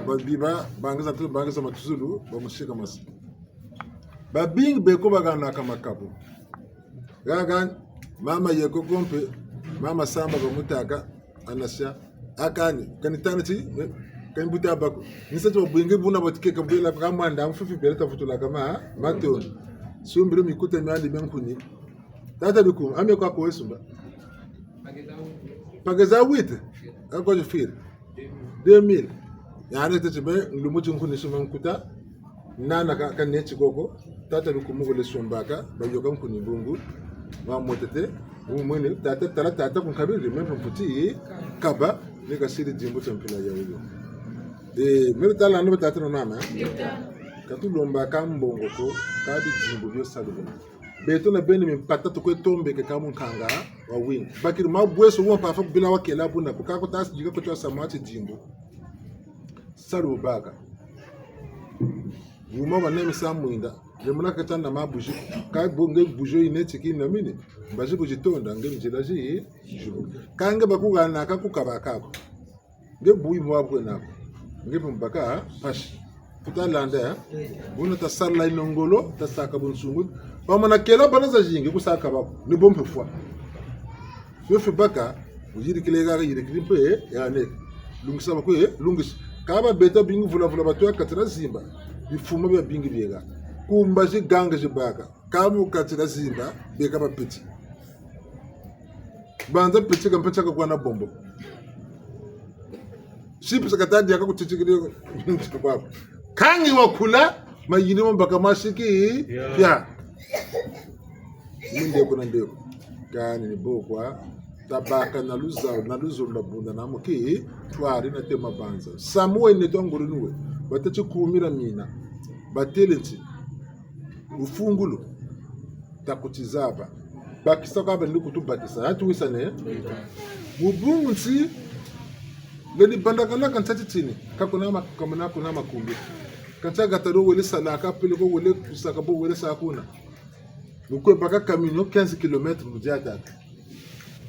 Babiba, bangiza tu, bangiza matuzulu, bamusika masi. Babingi beko baganaka makabu. Gaga, mama yeko ko mpe, mama Samba bamutaka, Anasia. Akani, kani tana ti, eh, kani buta bako. Ni sa ti babwingi buna batike kabela ka mwanda, mfufi bela ta vutula kama, mato. Sumbiri mikuta miandi mia nkuni. Tata Bikumu, ame kwa ko esumba. Pakeza huit, ako jifiri. Deux mille. Yani tete be, lumbu ti nkuni suma nkuta. Nana ka, kaneti koko. Tata Bikumu kole sumbaka, bayoka nkuni bungu. Wa motete, umwene, tata, tala tata kunkabiri, me mpe mfuti, kaba, ni kasiri dimbu tia mpila ya uyo. Eh, mele tala ndo tata na mama. Ka tulombaka mbongo ko, ka bidimbu bio salu buna. Beto na beno mimpata tukwe tombeke ka mu nkanga wa wingi. Bakiri mabweso wuma pa fa kubila wakela buna ko, ka ko tasi dika ko tasa mati dimbu. Salu baka. Wuma wa nemi sa mwinda. Lemuna ka tana ma buji. Ka bonge bujo ineti ki na mini. Mbazi kujitonda, nge nzila zi. Ka nge bakugana ka kukaba kako. Nge buyi mwa bwe nako. Nge mpe mbaka, mpasi. Tuta landa, eh? Buna ta sala ino ngolo, ta saka bunsungu. Bamana kela bana zazingi kusaka bako. Ni bo mpe fwa. Yo fe baka, uyirikile ga yirikili mpe, eh, ya ne. Lungisa bako, eh, lungisa. Ka ba beta bingi vula vula batu ya katira zimba. Bifuma bia bingi biega. Kumba zi ganga zi baka. Ka mu kati dia zimba, beka ba peti. Banza peti ka mpeti ka kwana bombo. Sipi sa kata diaka kutitikiri kwa. Kangi wakula, Mayini mo mbaka masiki, ya. Mu ndeko na ndeko. Kani ni bo kwa, tabaka na luza-, na luzolo lwa bunda na mu kintwari na tema banza. Samu wene twa ngolo nuwe. Bateti kumira mina. Batele nti. Lufungulu. Ta kutizaba. Bakisa kwa bandi kutubakisa. Atuwisane? Mu bungu nti, lendi bandakana kansi ti tini. Ka kuna ma-, ka muna kuna makumbi. Kansi gatalo wele salaka, peleko wele kusaka bo wele sa kuna. Mu kwe baka camion quinze kilomètres mu diata.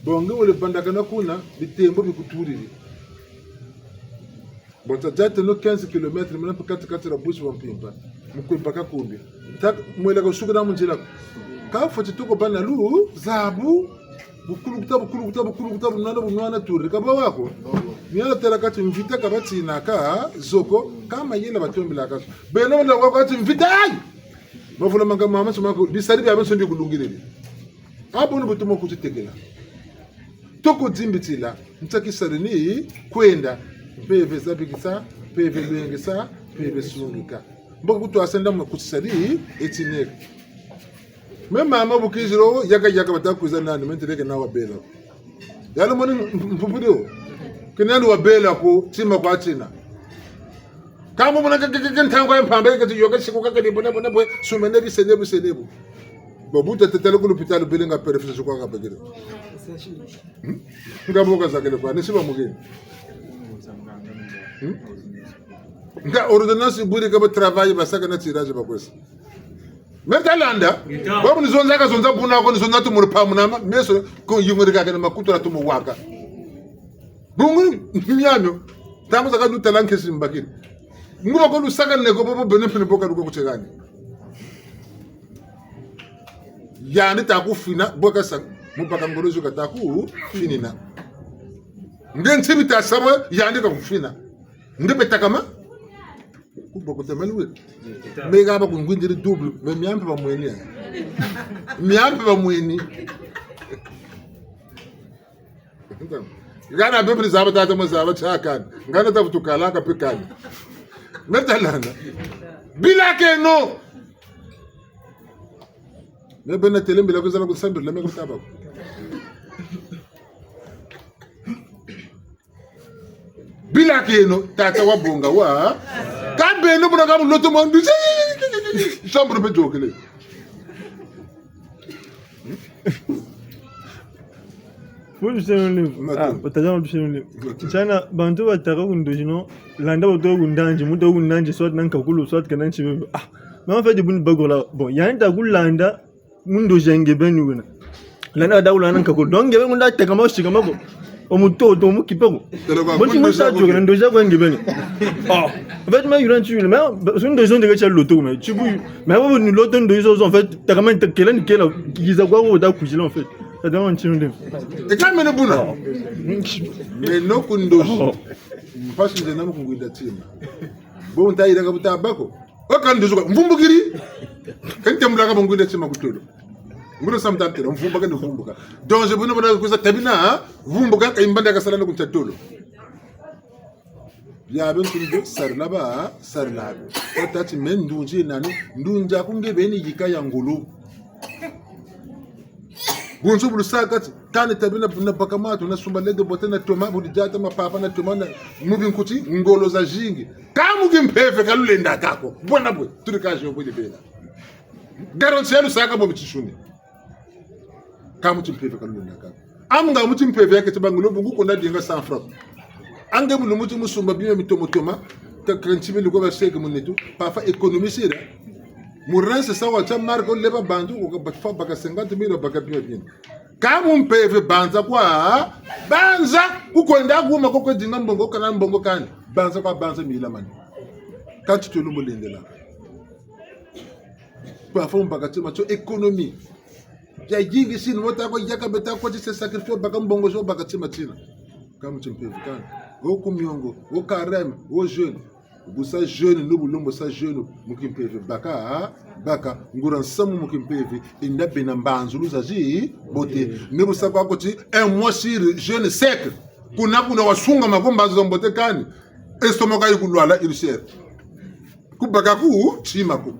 Bo nge wele bandakana kuna, bitembo bikutudidi. Bo ta diateno quinze kilomètres, muna mpe kati kati dia busi wa mpimpa. Mu kwe baka kumbi. Ta mwela ka suka na mu nzila. Ka fweti tuka bana luzabu. Bukulukuta, bukulukuta, bukulukuta, bunwana, bunwana turi. Ka ba wa ko. Miala tela kati mvita ka batinaka, zo ko, ka mayela batombelaka zo. Beno na wa ko kati mvita, ai! Mavula manga mama soma ko, bisari bia benso mbi kulungilili. Abo ni bu toma kutitekela. Toko dimbitila, nta kisari ni kwenda, mpeve zabikisa, mpeve lwengisa, mpeve sungika. Mbo kutwasa nda mu kutisari, etineke. Me mama bu kiziro, yaka yaka bata kwiza nani, me nteleke na wabela. Yalo moni mp-, mpupu dio. Kina ni wabela ko, tima kwa tina. Ka mu mona ke, ke, ke, ke ntangu ya mpamba, ke ti yoka siku ka ke ni bona, bona, bwe, sumene bi, sene bi, sene bu. Bo buta tetele ku lupitalu belenga perefise kwa ka bagire. Hmm? Nga bo kazakele kwa, ni si ba mugeni. Hmm? Nga ordonnance buri ka ba travail basaka na tirage bakwesa. Me ta landa. Ngeta. Bo bu ni zonza ka zonza buna ko ni zonza tu mu lupamu na ma-, meso ko yunguri ka ke na makutu na tu mu waka. Bungu miamio. Ntangu zaka lutala nkesi mbakiri. Nguba ko lusaka ne ko bo, bo bene pene bo ka luka kutegani. Yandi ta kufina, bo kasa, mu baka ngolo zo ka ta kufinina. Nge nti bi ta sa bo, yandi ka kufina. Nge mpe takama? Kubo kutemeli we. Me ga ba kungwindiri double, me miampe ba mweni. Miampe ba mweni. Ngana bebri zaba tata mo zaba cha kani. Ngana ta vutu kala ka mpe kani. Me ta landa. Bila keno. Me bena tele mbila kuzala kusambila me kutaba. Bila keno, tata wabonga wa. Ka beno muna ka mu loto mwa nduzi. Chambre mpe yokele. Faut du Seigneur livre. Mato. Ah, otaja du Seigneur livre. Mato. Ntiana, bantu bataka ku ndozi no, landa bato ku ndanzi, muntu ku ndanzi, soit na nkakulu, soit kana ntsibebe. Ah, mais en fait, bu ni bagola. Bon, yandi ta kulanda, mu ndozi ya nge beni wena. Landa da kulanda nkakulu. Donc, nge beni kunda teka mao sika mako. O mutoto, o mukipa ko. Tele kwa bon, ti kundi musa sa tu, kuki. Ndozi ya kwa nge beni. Oh. En fait, ma yula nti yula. Mais, so ndozi zo nde ka tia loto, mais, tibu, mais, bon, ni loto ndozi zo, en fait, takama nta kela ni kela, kiza kwa ko ta kuzila, en fait. Tata wa nti yula. E ka mene buna. Oh. Meno ku ndozi. Oh. Mpasi nze na mu kungwinda tima. Bo nta yira ka buta bako. O ka ndozi kwa. Mvumbukiri. Kente mbula ka bangwinda tima ku tolo. Ngulu samta tela, mvumbuka ni mvumbuka. Donc, je buna buna kuza tabina, ha? Mvumbuka ka imbanda ka sala na kunta tolo. Bia be nkundi sarila ba, sarila be. Tata ti me ndunzi nani, ndunzi aku nge beni yika ya ngolo. Bonso bu lusaka ti, kani tabina na baka matu, na sumba lait de beauté na toma, bu diata mapapa na toma, na mu binkuti, ngolo zazingi. Ka mu kimpeve ka lulenda ka ko. Bwana bwe, trucage yo bwe bela. Garantie ya lusaka bo bitisuni. Ka mu kimpeve ka lulenda ka ko. Amu nga mu kimpeve ya keti bangolo bungu konda dinga cent francs. Ange mu lumbu ti mu sumba bima mitomo toma, ka, ka nti bi luko ba seke mu nitu, parfois économie sira. Mu rince sa wa tia marque, leba bantu, ko ka ba fa baka cinquante mille, baka bima bima. Ka mu mpeve banza kwa, banza, ku kwenda kuma ko kwe dinga mbongo, kana mbongo kani, banza kwa banza mila mani. Kanti tu lumbu lendela. Parfois, mu baka tima tio économie. Bia yingi sini, wota ko yaka beta ko ti se sacrifier, baka mbongo zo, baka tima tina. Ka mu kimpeve kani. O ku miongo, o carême, o jeûne. Bu sa jeûne, no bu lombo sa jeûne, mu kimpeve baka, baka, nguria nsamu mu kimpeve, enda bena mbanzulu zazi, mbote. Ne bu sa kwa ko ti, un mois sur jeûne sec. Kuna, kuna wasungama ko mbanzulu za mbote kani. Estomac ka ikulwala, ulcère. Kubaka ku ntima ko.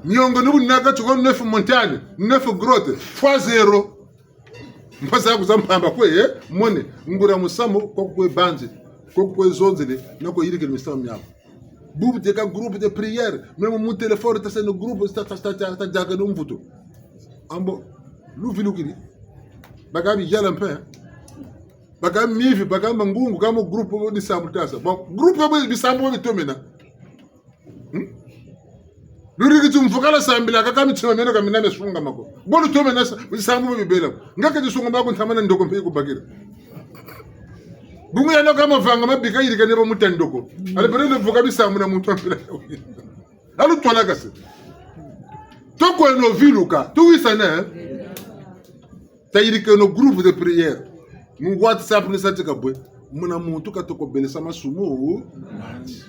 Niongo ni bu naka tuko neuf montagnes, neuf grottes, trois zéro. Mpasi za mpamba kwe, eh, mona. Nguria musamu, koko kwe banzi, koko kwe zonzele, na kwe yirikila misamu miaku. Bubu teka groupe de prière, même mu téléphone, ta seno groupe, ta, ta, ta, ta, ta diaka no mvutu. Ambo, luvilukidi. Baka biyala mpe. Baka mivi, baka mangungu, kama groupe bo ni sambu tasa. Bon, groupe bo bisambu bo bitomena. Hmm? Luriki ti mvukala sambila, kaka mitima mieno ka mina mesungama ko. Bo lutomena sa, bisambu bo bibela. Nga ke ti sungama ko ntama na ndoko mpe kubakira. Bungu yandi kama vanga mabika yirika ne ba muta ndoko. Ale pele vuka bisambu na muntu wa mpila. Alu twala kasi. Toko eno viluka, tuwisane, eh? Tayirikeno groupe de prière. Mu WhatsApp ni sa ti kabwe. Muna muntu katoko belesa masumu mandi.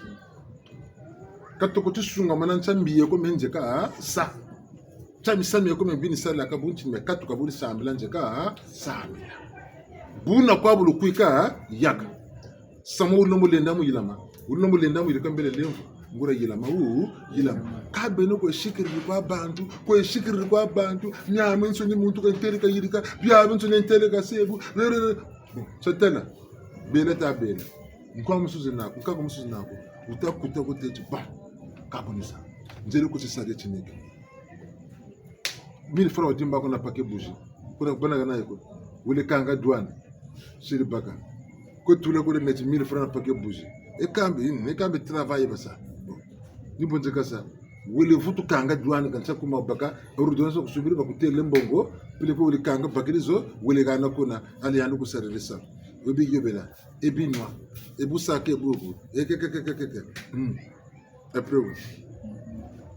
Katoko ti sungamana ntia mbi yeko me nzeka sa. Ntia misamu yeko me bini salaka bu nti me katuka bu ni sambila nzeka sambila. Buna kwa bu lukwika yaka. Samu ulembo lenda mu yilama. Ulembo lenda mu yirika mbele lemvo. Nguria yilama u, yilama. Ka beno kwe sikiriri kwa bantu, kwe sikiriri kwa bantu. Miamiansoni muntu ka ntele kayirika, biabiansoni ntele kasebu. Re, re, re. Bon, sa tala. Bela ta bela. Nkwa musuzi naku, nkaka musuzi naku. Uta kuta kuteti, ba. Kabonisa. Nzele kuti sade tineke. Mille francs wadimba kuna paquet bougie. Kuna kubana kana yeko. Wele kanga douane. Siri baka. Kwe tula kule meti mille francs na paquet bougie. E kambi, hmm, e kambi travail basa. Bon. Ni bonze kasa. Wele vutu kanga douane kansa kuma baka. Ordonnance kusubiri bakutele mbongo. Pile kwe wele kanga bakiri zo. Wele gana kuna. Ali yandi kusaririsa. Webi yobela. E binwa. E busake bubu. E ke, ke, ke, ke, ke, ke. Hmm. Après, oui.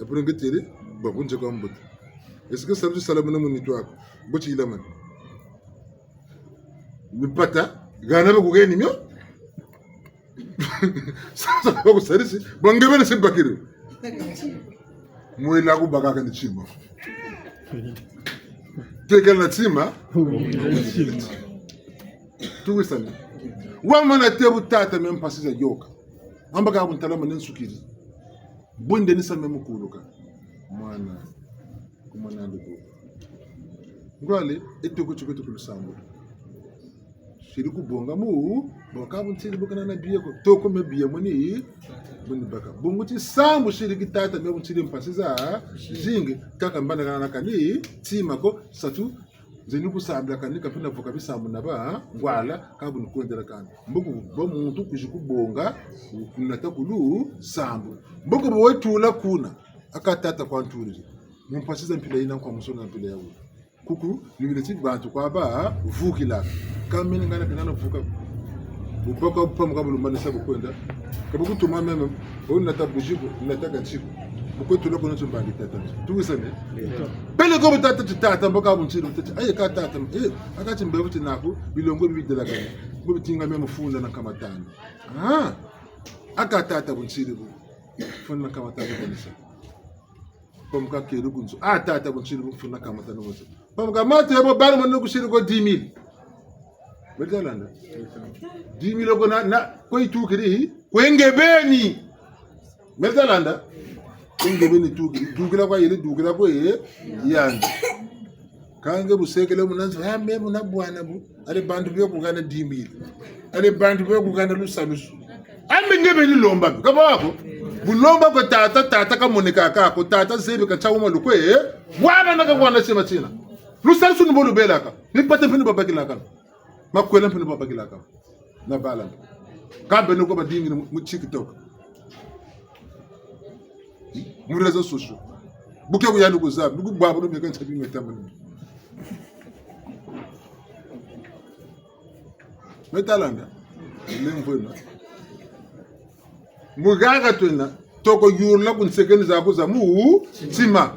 Après, nge tele, ba kunje kwa mbote. Est-ce que salu ti sala muna mu nitu aku? Bo ti yilama. Mipata, gana ba kugeni mio. Sasa ba kusarisi, ba nge bene si bakiri. Mwela kubakaka ni ntima. Tekela na ntima. Tuwisane. Wamana tê bu tata me mpasi za yoka. Amba ka bu ntala mane nsukiri. Bunde ni sa me mukuluka. Mwana. Kumana nduku. Ngwale, e toko tiko toko lusambulu. Siri kubonga mu, bo ka bu ntiri bu kana na biye ko. Toko me biye moni, moni baka. Bungu ti sambu siri ki tata me bu ntiri mpasi za, zingi, kaka mbana kana na kani, ntima ko, satu, nzeni kusambila kani, ka mpe na vuka bisambu na ba, ngwala, ka bu ni kwendela kani. Mboko bo muntu kwizi kubonga, kunata kulu, sambu. Mboko bo wetula kuna, aka tata kwa ntuliri. Mu mpasi za mpila yina nkwa musona mpila ya wulu. Kuku, ni bile ti bantu kwa ba, vukila. Ka mene ngana kana na vuka. Bubaka pamuka bulumani sa bukwenda. Ka bukutuma meme, o nata buzibu, nata gatsibu. Bukwe tula kono tumbandi tata. Tuwisane? Pele ko bu tata ti tata, mbaka bu ntiri bu tata. Aye ka tata, eh, aka ti mbevo ti naku, bilongo bibi delakana. Bo bitinga meme funda na nkama tanu. Ah, aka tata bu ntiri bu. Funda na nkama tanu kanisa. Pamuka kele ku nzo. Ah, tata, bu ntiri bu funda nkama tanu moto. Pamuka mate ya bo bana mwana kusiri ko dix mille. Meta landa. Dix mille ko na, na, ko itukiri, ko engebeni. Meta landa. Ko engebeni tukiri. Dukila kwa yele, dukila kwa ye, yandi. Ka nge bu sekele muna nzo, ah, me muna bwana bu. Ale bantu be kugana dix mille. Ale bantu be kugana lusalusu. Ambe nge beni lomba. Ka ba ko? Bu lomba ko tata, tata kamoneka ka ko, tata zebi ka ntia uma lukwe, eh? Wabana ka kwana sema tina. Lusalusu ni bo lubelaka. Ni pata mpe ni babakilaka. Makwela mpe ni babakilaka. Na bala. Ka beno ko badingi mu, mu TikTok. Mu réseaux sociaux. Bu ke ku yandi kuzaba, bu ku bwa bu meka ntia bi meta mani. Meta landa. Lemvwena. Mu gaga twena, toko yula ku nsekeni zaku za mu ntima.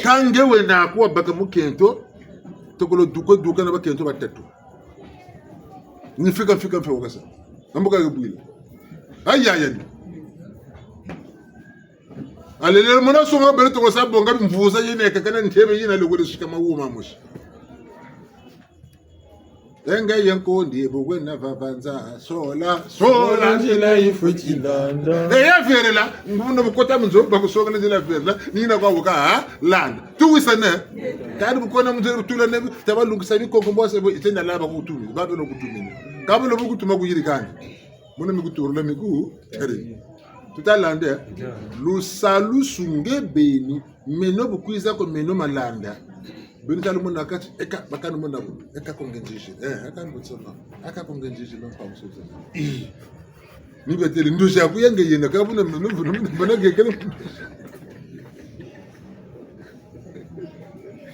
Ka nge wena aku wabaka mukento, toko lo duka, duka na bakento batatu. Ni fika, fika, mfika wakasa. Ambuka yubwila. Ayayani. Alele mona songa bele toko sa bonga mvuza yina ya kakana ntebe yina lukwe sika mawu mamosi. Enge ye nkondi, bu wena vava nza, sola, sola, nzila ifweti landa. E ya verela, muna bu kota mu nzo, bakusongela nzila verela, ni yina kwa bu ka, ha, landa. Tuwisane. Kadi bu kona mu nzo, bu tula ne, ta balungisa bikonko, mbo se bo, itenda laba kutumi, ba beno kutumi. Ka bu lo bu kutuma kuyirikana. Muna mi kuturula mi ku, tari. Tuta landa. Lusalusu nge beni, meno bu kwiza ko, meno ma landa. Beno ta lumona kati, eka, ba ka lumona bu, eka ko nge nzizila. Eh, eka nge nzizila, eka ko nge nzizila, mpa musoza. Eh. Ni betele nduzi aku ya nge yena, ka buna, buna, buna, buna, buna, nge kele.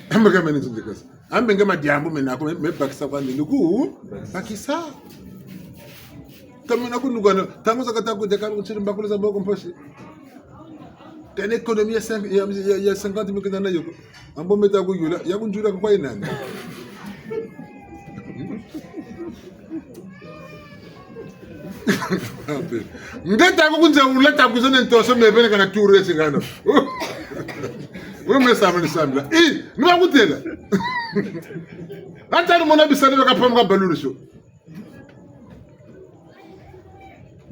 Amba ka mene nzindikasa. Ambe nge madiambu mena ko, me, me bakisa kwandi ni ku bakisa. Ka mena ku nugana, ntangu zakaka ta ku dia ka kutsiri mbakulu za mboko mposi. Kena économie ya cinq, ya, ya, ya cinquante mille kena na yo ko. Ambo me ta kuyula, ya kunjula kwa inani. Nge ta ku kunze ula ta kuzene ntoso me bene kana tour esi ngano. Wewe me sambila ni sambila. I, ni ba kutela. Ata ni mona bisale baka pamuka baluliso.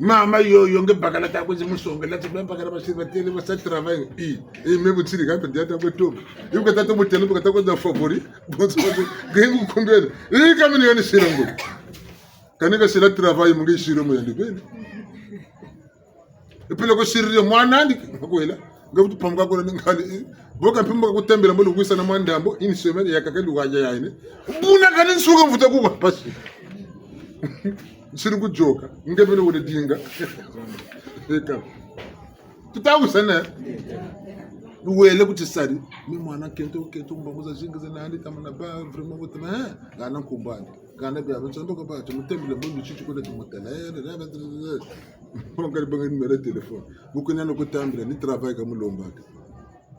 Mama yo, yo nge bakala ta kwizi musongela, ti me bakala basiri batele, basa travail. I, i me butsiri ka mpe diata kwe tomo. Ibu kata tomo tele, bu kata kwe da favori. Bonso, bonso, nge ngu kumbele. I, kamini yani sira ngu. Kani ka sila travail mu nge siro mu yandi beni. E pele ko siri yo mwana andi, makwela. Nge vutu pamuka kuna ni ngali, eh. Bo ka mpe mbo ka kutembela mbo lukwisa na mwa ndambu, une semaine, ya kaka luwa ya yine. Buna kani nsuka mvuta kuwa, pasi. Nsiri kujoka, nge bene wele dinga. Eka. Tuta wisana. Wele ku tisari. Mi mwana kento, kento, mbangu zazingi zena andi, tamana ba, vraiment, bu tamana, eh, gana nkumbani. Gana bia, bia, nsondoka ba, tumutembele, mbo luchichi kuna tumutela. Eh, eh, eh, eh, eh. Mbo kali banga numéro ya téléphone. Mukuna no kutambila, ni travail ka mulombaka.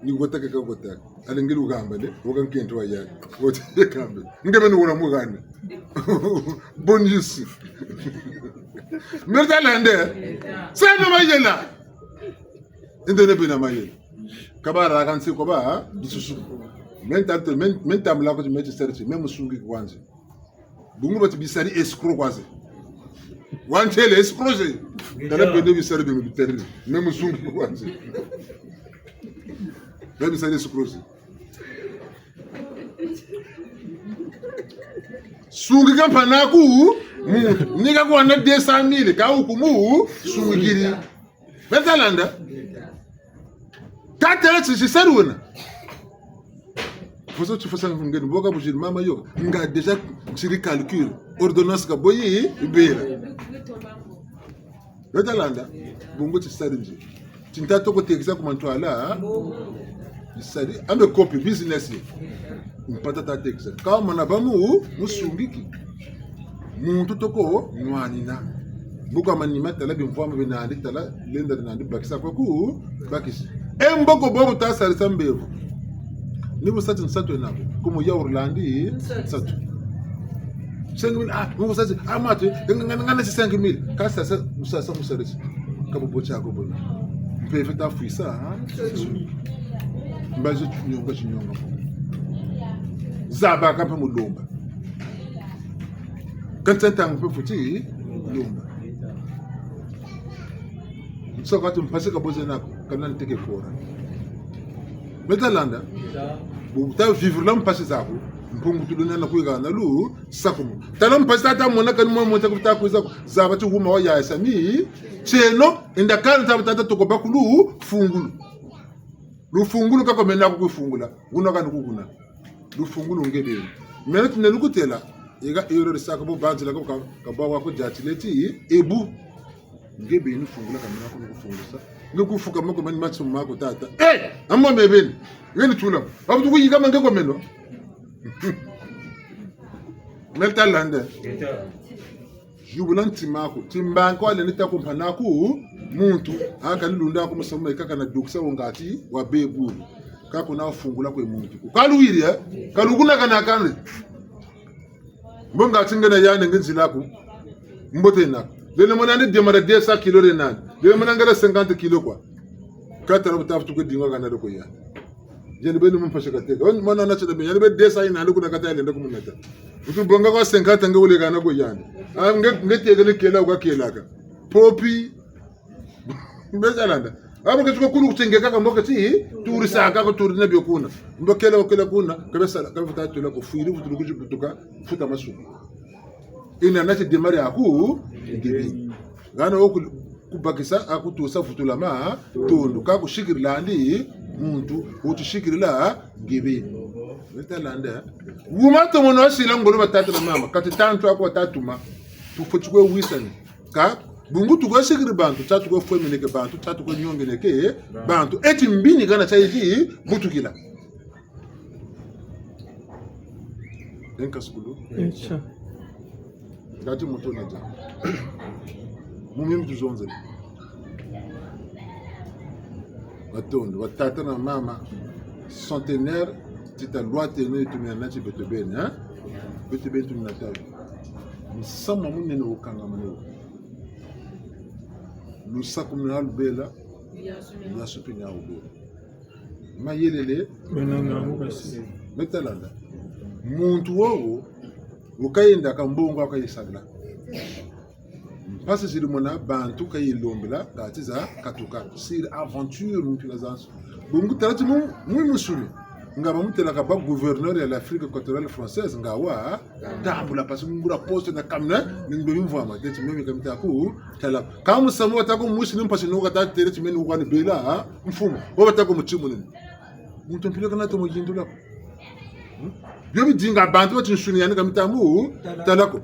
Ni kotaka ka kotaka. Alingila ugamba, ne? Waka nkento wa yandi. Wote kamba. Nge bene wona mugana. Bonus. Merta lande. Sana mayela. Inde ne bena mayela. Kabara kansi ko ba, ha? Bisusu. Mental, men-, mental la ko meti search, même sungi kwanza. Bungu bati bisari escroc kwaze. Wantele escroc ze. Tala bende bisari bimi bitari. Même sungi kwaze. Même bisari escroc ze. Sungi ka mpana ku, mu, ni ka kwa na deux cent mille, ka ukumu, sungikiri. Beta landa. Katela ti, ti sari wena. Foso ti fosa ngeni, boka bujiri mama yo. Nga déjà tiri calcul. Ordonnance ka boyi, ibera. Beta landa. Bungu ti sari nzi. Ti nta toko tekisa ku mantwala, ha? Ti sari, ambe copie business ye. Mpata ta tekisa. Ka mana ba mu, musungiki. Muntu toko nwanina. Bu ka manima tala bimvwama bina andi, tala lenda na andi bakisa kwa ku, bakisi. E mboko bobo ta sarisa mbevo. Ni bu sa ti nsatu yena ko. Kumu ya Orlandi, nsatu. Cinq mille, ah, mu sa ti, ah, matu, nga, nga, nga, nga, cinq mille. Ka sa, sa, mu sa, sa, mu sa resi. Ka bobo tia ko bobo. Mpeve ta fwisa, ha? Mbazi nyonga, ti nyonga. Zaba ka mpe mulomba. Kansi ntangu mpe fweti lomba. Nsaka tu mpasi ka bo zena ko, kana nteke fora. Beta landa. Bu ta vivre la mpasi zaku. Mpungu tuluna na kuiga na lu, sakumu. Tala mpasi ta ta mona kani mwa mota ku ta kwiza ko. Zaba ti wuma wa ya sami. Tieno, enda kana ta ta toko bakulu, fungulu. Lufungulu ka ko mena ku kufungula. Wuna kani kukuna. Lufungulu nge beni. Meno tine lukutela. Ega ero risaka bo banzila ko ka, ka ba wa ko jatile ti, ebu. Nge beni fungula ka mena ko kufungula sa. Nge kufuka moko mani matsu mako tata. Eh, amo me beni. Nge ni tula. Abu tuku yika mange ko meno. Meta landa. Yubula ntima aku. Ti mbangi kwa lenda ta kumpana ku muntu. Aka lilunda ku musamu kaka na dukisa wo ngati wa bebulu. Ka kuna fungula kwe muntu. Ka luwiri, eh? Ka lukuna kana kani. Mbo ngati nge na yandi nge nzila aku. Mbote na. Lele mona ni diambu dia deux cents kilos de nani. Lele mona ngala cinquante kilos kwa. Ka tala bu ta vutu kwe dinga kana loko ya. Yandi beni mu mpasi kateka. Wani mwana na chida beni. Yandi beni deux cents yina andi kuna kata yalenda kumunata. Utu bonga kwa cinquante nge wele kana ko yandi. Ah, nge, nge tegele kela uka kelaka. Popi. Mbe za landa. Abo ke tuko kulu kutenge kaka mboka ti, turi saka ko turi na bio kuna. Mbo kela kela kuna, kabe sala, kabe futa tula ko fwiri, futulu kuzi butuka, futa masumu. Yina nati démarche yaku, ngibi. Ngana wo ku-, kubakisa, akutusa futula ma, tundu, ka kusikirila andi, muntu, utusikirila, ngibi. Meta landa. Wuma to mono asila ngolo batata na mama, kati tantu ako tatuma. Tufweti kwe wisana. Ka, bungu tukwe sikiri bantu, tia tukwe fwemeneke bantu, tia tukwe nyongeneke bantu. Eti mbini kana tia iti butukila. Enka sukulu. Incha. Ngati muntu na dia. Mu mimi tuzonzele. Matondo, batata na mama, centenaire, ti ta lwateno tumina nati beto beni, hein? Beto beni tumina tayo. Musamu munene wo kangamene wo. Lusakumunu lwa lubela, lwa supini ya lubela. Mayelele, bena ngangu kasi. Meta landa. Muntu wowo, ukayenda ka mbongo akayisabila. Mpasi zidi mona bantu kayilombila, kati za katuka. Siri aventure mu mpila zanso. Bungu tala ti mu, mu musuni. Nga bamutelaka ba gouverneur ya l'Afrique équatoriale française, nga wa tambula mpasi ngula poste na kamina, ni ngbe mvwama, teti meme kamita ku, tala. Ka musamu batako mwisi ni mpasi no kata tele ti meni ukwani bela, ha? Mfumu. Wo batako mutima nini. Muntu mpila kana tomo yindula ko. Hmm? Bio bidinga bantu bati nsuni yandi kamita mu, tala ko.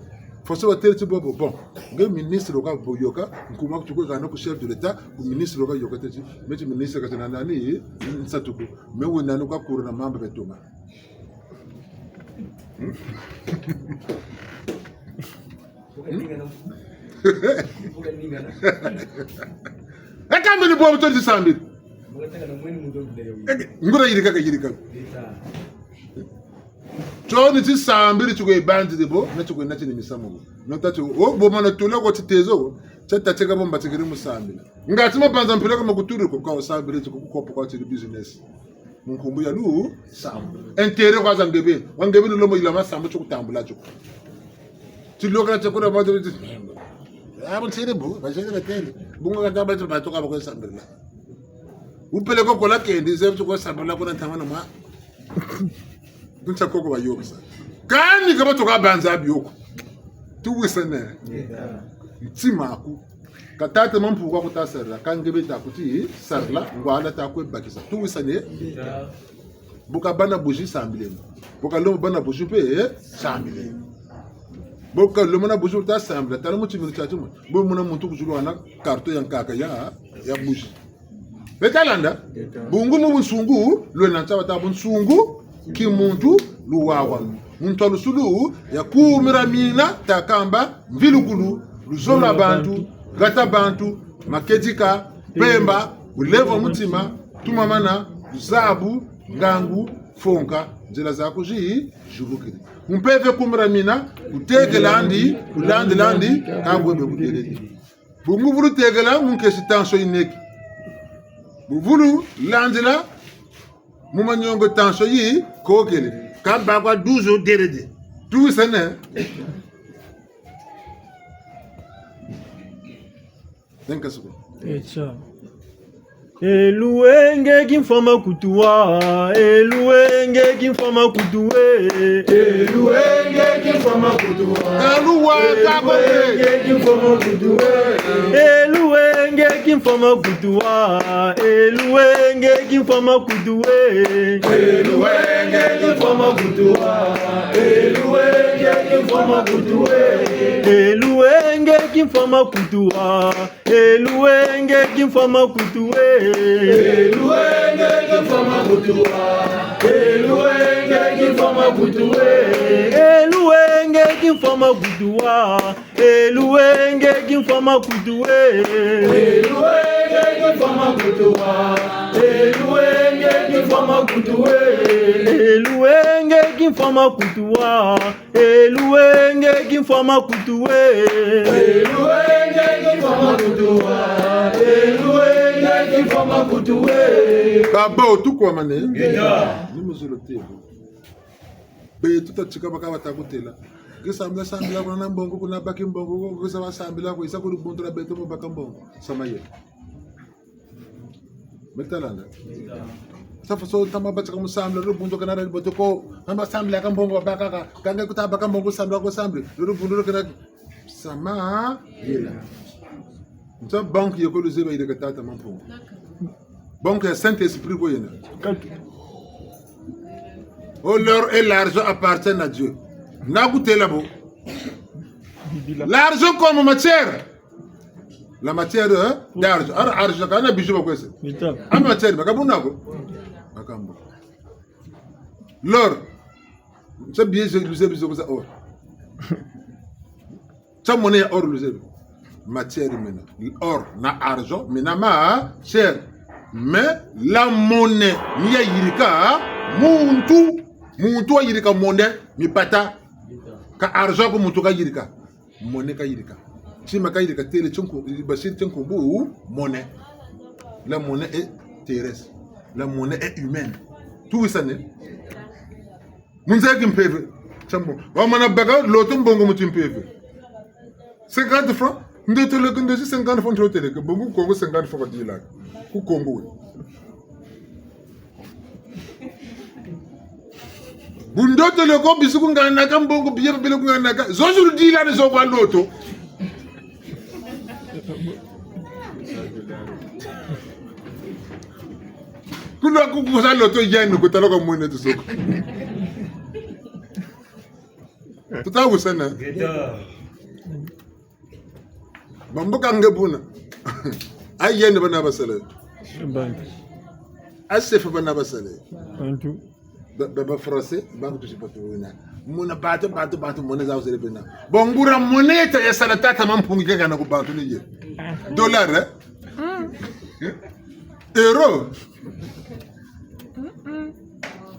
Faso batele ti bobo, bon. Nge ministre oka bo yoka, nkuma kutukwe kana ku chef de l'État, ku ministre oka yoka teti, meti ministre kati na nani, nsatuku. Me wena nuka kuru na mamba betoma. Hmm? Eka mbele bo mutoni tisambili. Eke, ngura yirika ka yirika. Tio ni tisambili tukwe banzidi bo, na tukwe nati ni misamu. No tati, o, bo mana tula ko titezo, tia tateka bo mbatikiri musambila. Ngati mabanza mpila ko makuturi ko, ka usambili ti kukopo kwa tiri business. Mu nkumbu ya lusambu. Intérêt kwa za nge beni. Wa nge beni lomba yilama sambu tio kutambula tio. Ti lokala tio kuna bantu ti. Abo ntiri bu, ba jere batele. Bunga kata bantu batoka bakwe sambila. Upele ko kola kendi, zebi tio kwe sambila kuna ntama na mwa. Kunta koko bayokisa. Kani ka batoka banza bioko. Tuwisane. Ntima aku. Ka tata Mampungu aku ta sarila, ka nge beni ta kuti sarila, ngwala ta kwe bakisa. Tuwisane? Bo kabana bougie sambileno. Bo kalomba bana bougie mpe, eh, sambileno. Bo kalomba na bougie ta sambila, tala mu timinu tiatima. Bo mona muntu ku zulu wana carton ya nkaka ya, ya bougie. Beta landa, bungu mu bunsungu, lwena ntaba ta bunsungu, kimuntu, luwawanu. Muntu wa lusulu, ya kumira mina, ta kamba, mvilukulu, luzolo lwa bantu, gata bantu, makedika, pemba, bulevu bwa mutima, tumamana, luzabu, ngangu, fonka, nzila zaku zi, zibukidi. Mu mpeve kumira mina, kutekela andi, kulandila andi, ka bwe be budelele. Bungu vulu tekela, mu nkesi tension yineki. Bu vulu landila, mu manyongo tension yikokele. Ka ba kwa douze derede. Tuwisane? Denka suko. Echa. E luwenge kimfwa makutu wa, e luwenge kimfwa makutu we. E luwenge kimfwa makutu wa. Aluwa, e luwenge kimfwa makutu we. E luwenge kimfwa makutu wa, e luwenge kimfwa makutu we. E luwenge kimfwa makutu wa, e luwenge kimfwa makutu we. E luwenge kimfwa makutu wa. E luwenge kimfwa makutu we. E luwenge kimfwa makutu wa. E luwenge kimfwa makutu we. E luwenge kimfwa makutu wa. E luwenge kimfwa makutu we. E luwenge kimfwa makutu wa. E luwenge kimfwa makutu we. E luwenge kimfwa makutu wa. E luwenge kimfwa makutu we. E luwenge kimfwa makutu wa. E luwenge kimfwa makutu Kabo tukwamane. Ni mu zulu te. Beto ta tika baka bata kutela. Kisa mna sambila kuna na mbongo, kuna baki mbongo, kisa ba sambila ko, isa kuri buntura beto mu baka mbongo. Sama ye. Me ta landa. Sa faso tama ba tika mu sambila, ru buntu kana ra boto ko. Tama sambila ka mbongo baka ka. Kanga kuta baka mbongo sambila ko sambila. Ru buntu kana sama yela. Nta banque ye ko luzeba ire ka Tata Mampungu. Banque ya Saint-Esprit ko yena. Oh, l'or et l'argent appartiennent à Dieu. Na kutela bo. L'argent comme matière. La matière, hein, d'argent. Ar-, argent, kana bijou ba kwese. Mita. Ama matière, baka buna ko. Makambo. L'or. Nta billet, je, je, je, je, or. Nta monnaie ya or, luzebi. Matière mena. Or na argent, mena matière. Mais la monnaie, ni ya yirika muntu, muntu wa yirika monnaie, mipata. Ka argent ko muntu ka yirika. Monnaie ka yirika. Tima ka yirika tele tio nku-, basiri tio nkumbu monnaie. La monnaie est terrestre. La monnaie est humaine. Tuwisane? Mu nza ya kimpeve. Tiambo. Wamana baka loto mbongo mu kimpeve. Cinquante francs. Ndotele ke ndosi cinquante francs ndotele ke. Bongo Kongo cinquante francs badila. Ku Kongo we. Bu ndotele ko bisu ku nganaka mbongo biye babele ku nganaka. Zozo ludila ni zo kwa loto. Kulwa kukusa loto yenu kutala kwa mwene tusoko. Tuta wisana. Bambuka nge buna. Ayende bana basele. Bantu. Asefe bana basele. Bantu. Ba, ba, ba français, bantu tusi batu wina. Muna bantu, bantu, bantu, monnaie za uzele bena. Bongura moneta ya sala Tata Mampungu kaka na ku bantu ni ye. Dollar, eh? Euro.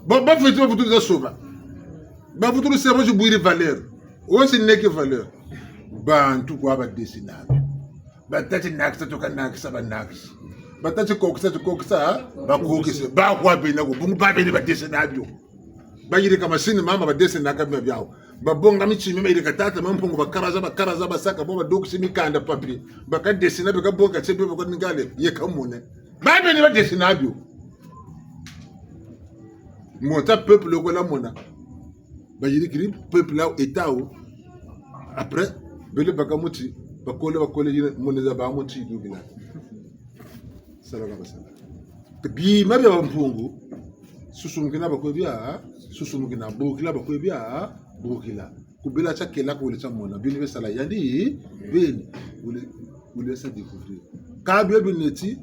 Bon, ba fitu, ba fitu za soba. Ba fitu se ba bwiri valeur. Osi neki valeur. Bantu kwa ba dessiner. Batati nakisa, tuka nakisa, banakisi. Batati kokisa, tukokisa, bakokisi. Ba kwa bena ko, bungu ba beni badesina bio. Bayirika masini mama badesinaka bima biau. Babonga mitimi mayirika Tata Mampungu, bakaraza, bakaraza, basaka, bo badokisi mikanda papier. Bakadesina, bakabonga, tse bio, bakadingale, ye kamone. Ba beni badesina bio. Mota peuple ko la mona. Bayirikiri peuple au etau. Après, bele baka muti, bakole, bakole, yina, monnaie za ba muti, dubila. Sala ka basala. Bima bia Mampungu, susumukina bakwe bia, susumukina, bokila bakwe bia, bokila. Kubela tia kela kule tia mona, bini be sala yandi, bini, ule, ule sa découvrir. Ka bio bineti,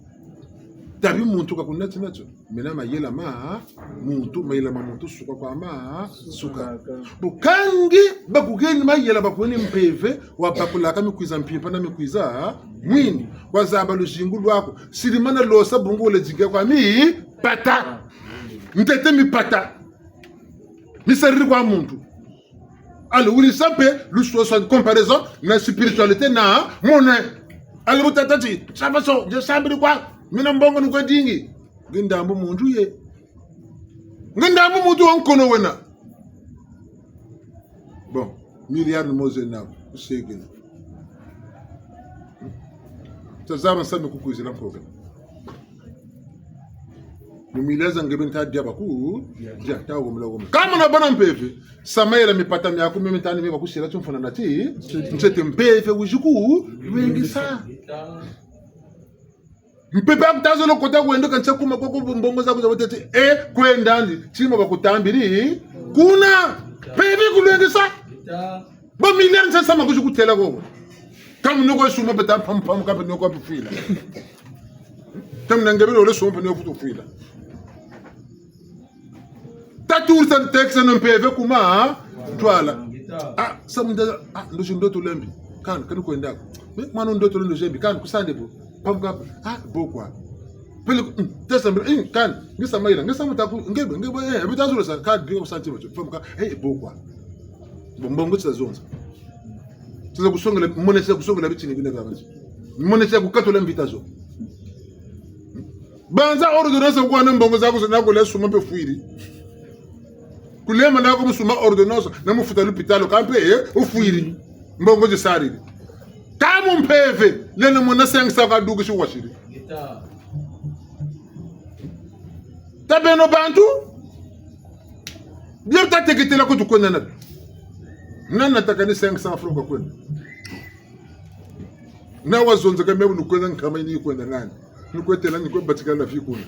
tabi muntu ka kuneti natio. Mena mayela ma muntu, mayela ma muntu suka kwa ma suka. Bu kangi bakugeni mayela, bakugeni mpeve, wabakulaka mikwiza mpimpa na mikwiza mwini. Wazaba luzingu lwaku. Silimana losa bungu wele zinga kwa mipata. Ntete mipata. Misariri kwa muntu. Alors, wili sa mpe, lusosa comparaison na spiritualité na monnaie. Alors, bu tata ti, sa faso, je sambiri kwa, mina mbongo ni kwe dingi. Nge ndambu muntu ye. Nge ndambu muntu wa nkono wena. Bon, milliard ni moze na, usekele. Tazama nsamu kukwizila nkokela. Mu milliard za nge beni ta dia baku, dia ta gomela gomela. Ka mona bana mpeve, sa mayela mipata miaku mimi ntani mi bakusila tumfuna nati, ntete mpeve wizi ku, wengisa. Mpeve aku ta zola kota kwenda kansi kuma kwa ku mbongo zaku za batete, e, kwenda ndi, tima bakutambiri, kuna, mpeve kulwengisa. Ba milliard nsa sama kuzi kutela ko. Ka mu noko suma beta pam pam ka noko bifwila. Tam na nge bele ole suma noko kutufwila. Taturisa texte na mpeve kuma, twala. Ah, sa munda, ah, ndosi ndoto lembi. Kan, kan kwenda. Me, mwana ndoto lembi, kan, kusande bo. Pam ka, ah, bo kwa. Pele, mm, tesa mbe, mm, kan, nge sa mayela, nge sa muta ku, nge, nge, eh, bita zulu sa, ka, bi, sa ntima, pam ka, eh, bo kwa. Bon, bon, nge sa zonza. Tiza kusongela, monnaie tiza kusongela bitini bina bia bantu. Monnaie tiza kukatula mvita zo. Banza ordonnance kwa na mbongo zaku zina kule suma mpe fwiri. Kulema nako mu suma ordonnance na mu futa lupitalu kampe, eh, ufwiri. Mbongo zisariri. Ka mu mpeve, leno mona cinq cents kadukisi wasiri. Ta beno bantu, bio tateketela ko tukwenda na. Nani nataka ni cinq cents francs kwa kwenda? Na wazonza ka mebu nukwenda nkama ini kwenda nani? Nukwetela ni kwebatika la fikuna.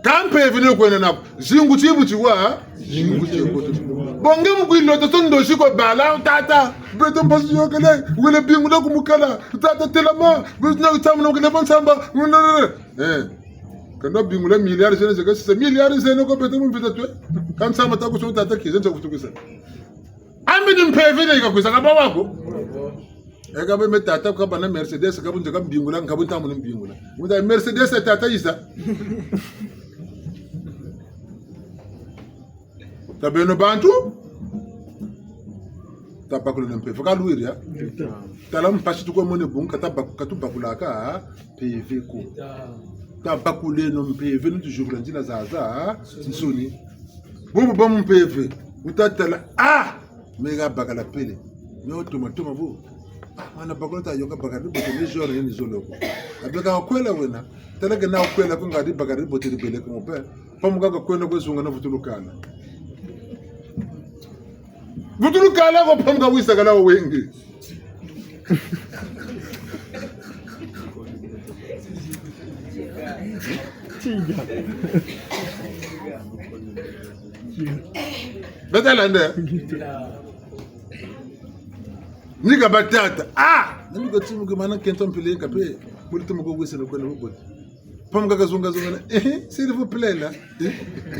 Ka mpeve ni kwenda nako. Zingu tibu tiwa, zingu tibu tibu. Bonge mu kwilota to ndosi kwa bala, tata. Beto mpasi yokele, wele bingula kumukala. Tata telama, beto na utamu na kele bansamba. Eh. Kana bingula milliards zena zeka sisa milliards zena ko beto mu mvita twe. Kan sama ta kuso tata kiza nza kutukisa. Ambi ni mpeve ne ika kwisa kaba wako. Eka be me tata kaba na Mercedes, kabu nza kambingula, kabu ntamu ni mbingula. Muta Mercedes ya tata isa. Ta beno bantu. Tabakuleno mpeve. Ka luwiri, ya? Tala mpasi tukwe mone bungu, ka tabaku-, ka tubakulaka mpeve ko. Tabakuleno mpeve, nituzibula nzila zazansoni. Bobo ba mpeve, utatala, ah! Mega bakala pele. Nyo toma toma vo. Ah, mwana bakula ta yoka bakala bote ni zolo ni zolo ko. Abeka kwela wena. Tala ke na kwela ko ngadi bakala bote bele ko mpe. Pamuka ka kwenda kwe zunga na vutulukala. Vutulukala ko pamuka wisa kala wenge. Beta landa. Nika batata. Ah! Nani ko timu ke mana kento mpile nkape. Muri tumu ko wisa no kwenda bote. Pamuka kazunga zunga na, eh, s'il vous plaît, là. Eh,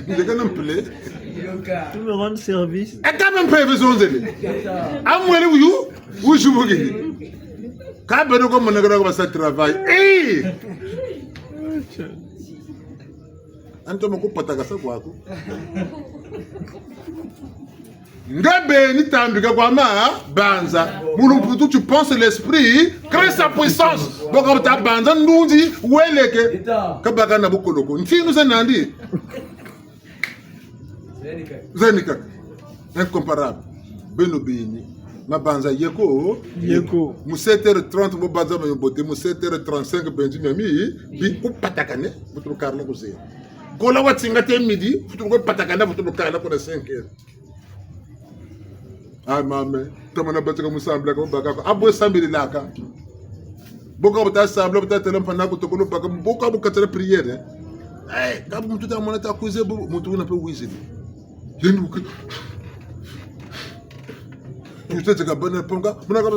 ndeka na mpile. Tu me rends service. Eka me mpeve zonzele. Amwele uyu, uyu bugini. Ka beno ko mona kala ko basa travail. Eh! Anto mo kupataka sa kwako. Nge beni tambika kwa mabanza. Mu lumputu tu penses, l'esprit crée sa puissance. Bo ka buta banza ndunzi weleke. Ka baka na bukolo ko. Ntinu za nandi. Zeni kaka. Incomparable. Beno beni. Mabanza yeko. Yeko. Mu sept heures trente, bo banza ma yo bote. Mu sept heures trente-cinq, benzi miami. Bi kupatakane. Vutulukarla kuze. Kola watinga te midi. Vutuluka patakana, vutulukarla kuna cinq heures. Ah, mame, tamana batika mu sambila ka baka ko. Abwe sambililaka. Bo ka buta sambila, buta tela mpana ko tokolo baka. Bo ka bu katela prière. Eh, ka bu muntu ta mona ta kuze bu, muntu una pe wizili. Yenu ke. Muntu te ka bana ponga, muna ka.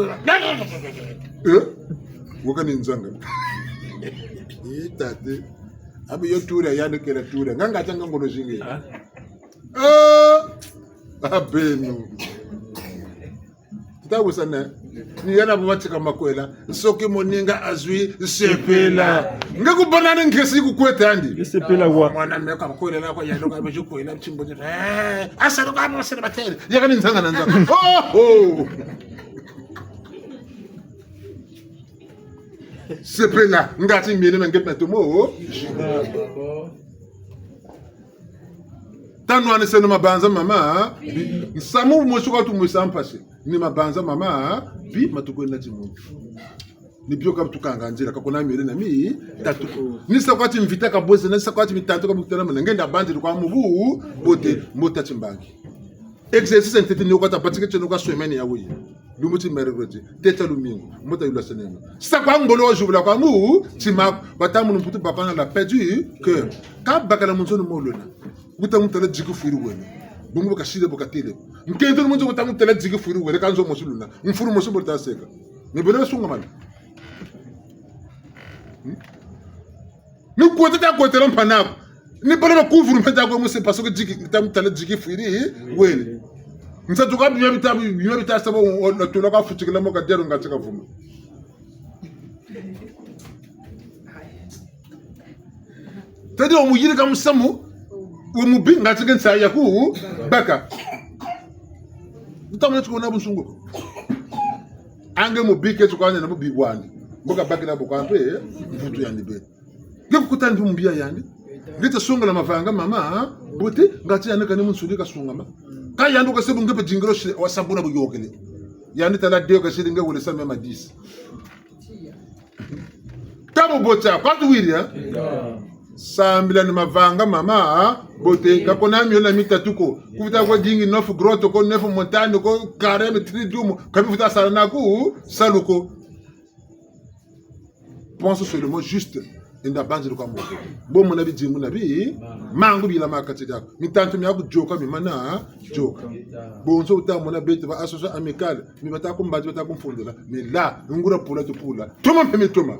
Eh? Waka ni nzanga. Eh, tate. Abi yo tura, yanu kela tura. Nganga tanga ngolo zingi. Ah. Ah, abeno. Tawusana. Ni yana bwatika makwela. Soki moninga azwi sepela. Nge kubana ni nkesi kukwete andi. Sepela wa. Mwana meka makwela na kwa yalo ka beju kwela chimbo. Eh, asalo ka mo sele batele. Yaka ni nzanga na nzanga. Oh, oh. Sepela. Ngati mbiene menge petomo. Tanwaniseno mabanza mama, bi-, nsamu mosi kwa tumwisa mpasi. Ni mabanza mama, bi matukwenda ti muntu. Ni bio ka tukanga nzila, ka kuna miele na mi, tatu. Ni sa kwa ti mvita ka bweze, ni sa kwa ti mitantu ka bukutana mana, ngenda banzi kwa mubu, bote, mota ti mbangi. Exercice ntete ni kwa ta batika tieno kwa semaine ya wuyi. Lumbu ti mercredi, teta lumingu, mota yula senema. Sa kwa ngolo wa zibula kwa mu, ti ma, bata mu lumputu bakana la paix du cœur. Ka bakala mu nzo ni mo lona. Buta mu tala diki fwiri wene. Bungu baka sile baka tele. Nkento mu nzo buta mu tala diki fwiri wene, ka nzo mosi luna. Mfuru mosi mbo ta seka. Ni bele sunga mani. Hmm? Ni kwete ta kwetela mpana ko. Ni bale ba kuvulu mpeta ko mu se parce que diki, ta mu tala diki fwiri wene. Nsa tuka bima bita, bima bita sa bo, o, na tula ka futikila mo ka diaro nga tika vuma. Tadi o muyiri ka musamu, o mubi nga tika nsa ya ku baka. Ntamana tiko na bunsungu. Nge mubike tsu kwandi na bubi bwandi. Mbo kabakila bo kwa mpe, eh, mvutu yandi be. Nge kukutana mpe mu mbi ya yandi. Nge ta songela mavanga mama, hein? Bote, ngati yandi kani mu nsuni kasungama. Ka yandi ka se bu nge mpe dingilo si, wa sabuna buyokele. Yandi tala deux kasiri nge wele sa même à dix. Tabu bocha, kwa tuwiri, hein? Sambila ni mavanga mama, hein? Bote, ka kuna miole mitatu ko. Kuvuta kwa dingi neuf grottes ko, neuf montagnes ko, carême, triduum, ka bivuta sala naku, salu ko. Pense seulement juste, enda banzi luka moko. Bo mona bidimbu na bi, mangu bila ma kati diaku. Mitantu miaku yoka mi mana, yoka. Bonso uta mona beto ba association amicale, mi bata kumbati, bata kumfondela. Mais là, nguria pula tupula. Toma mpe mi toma.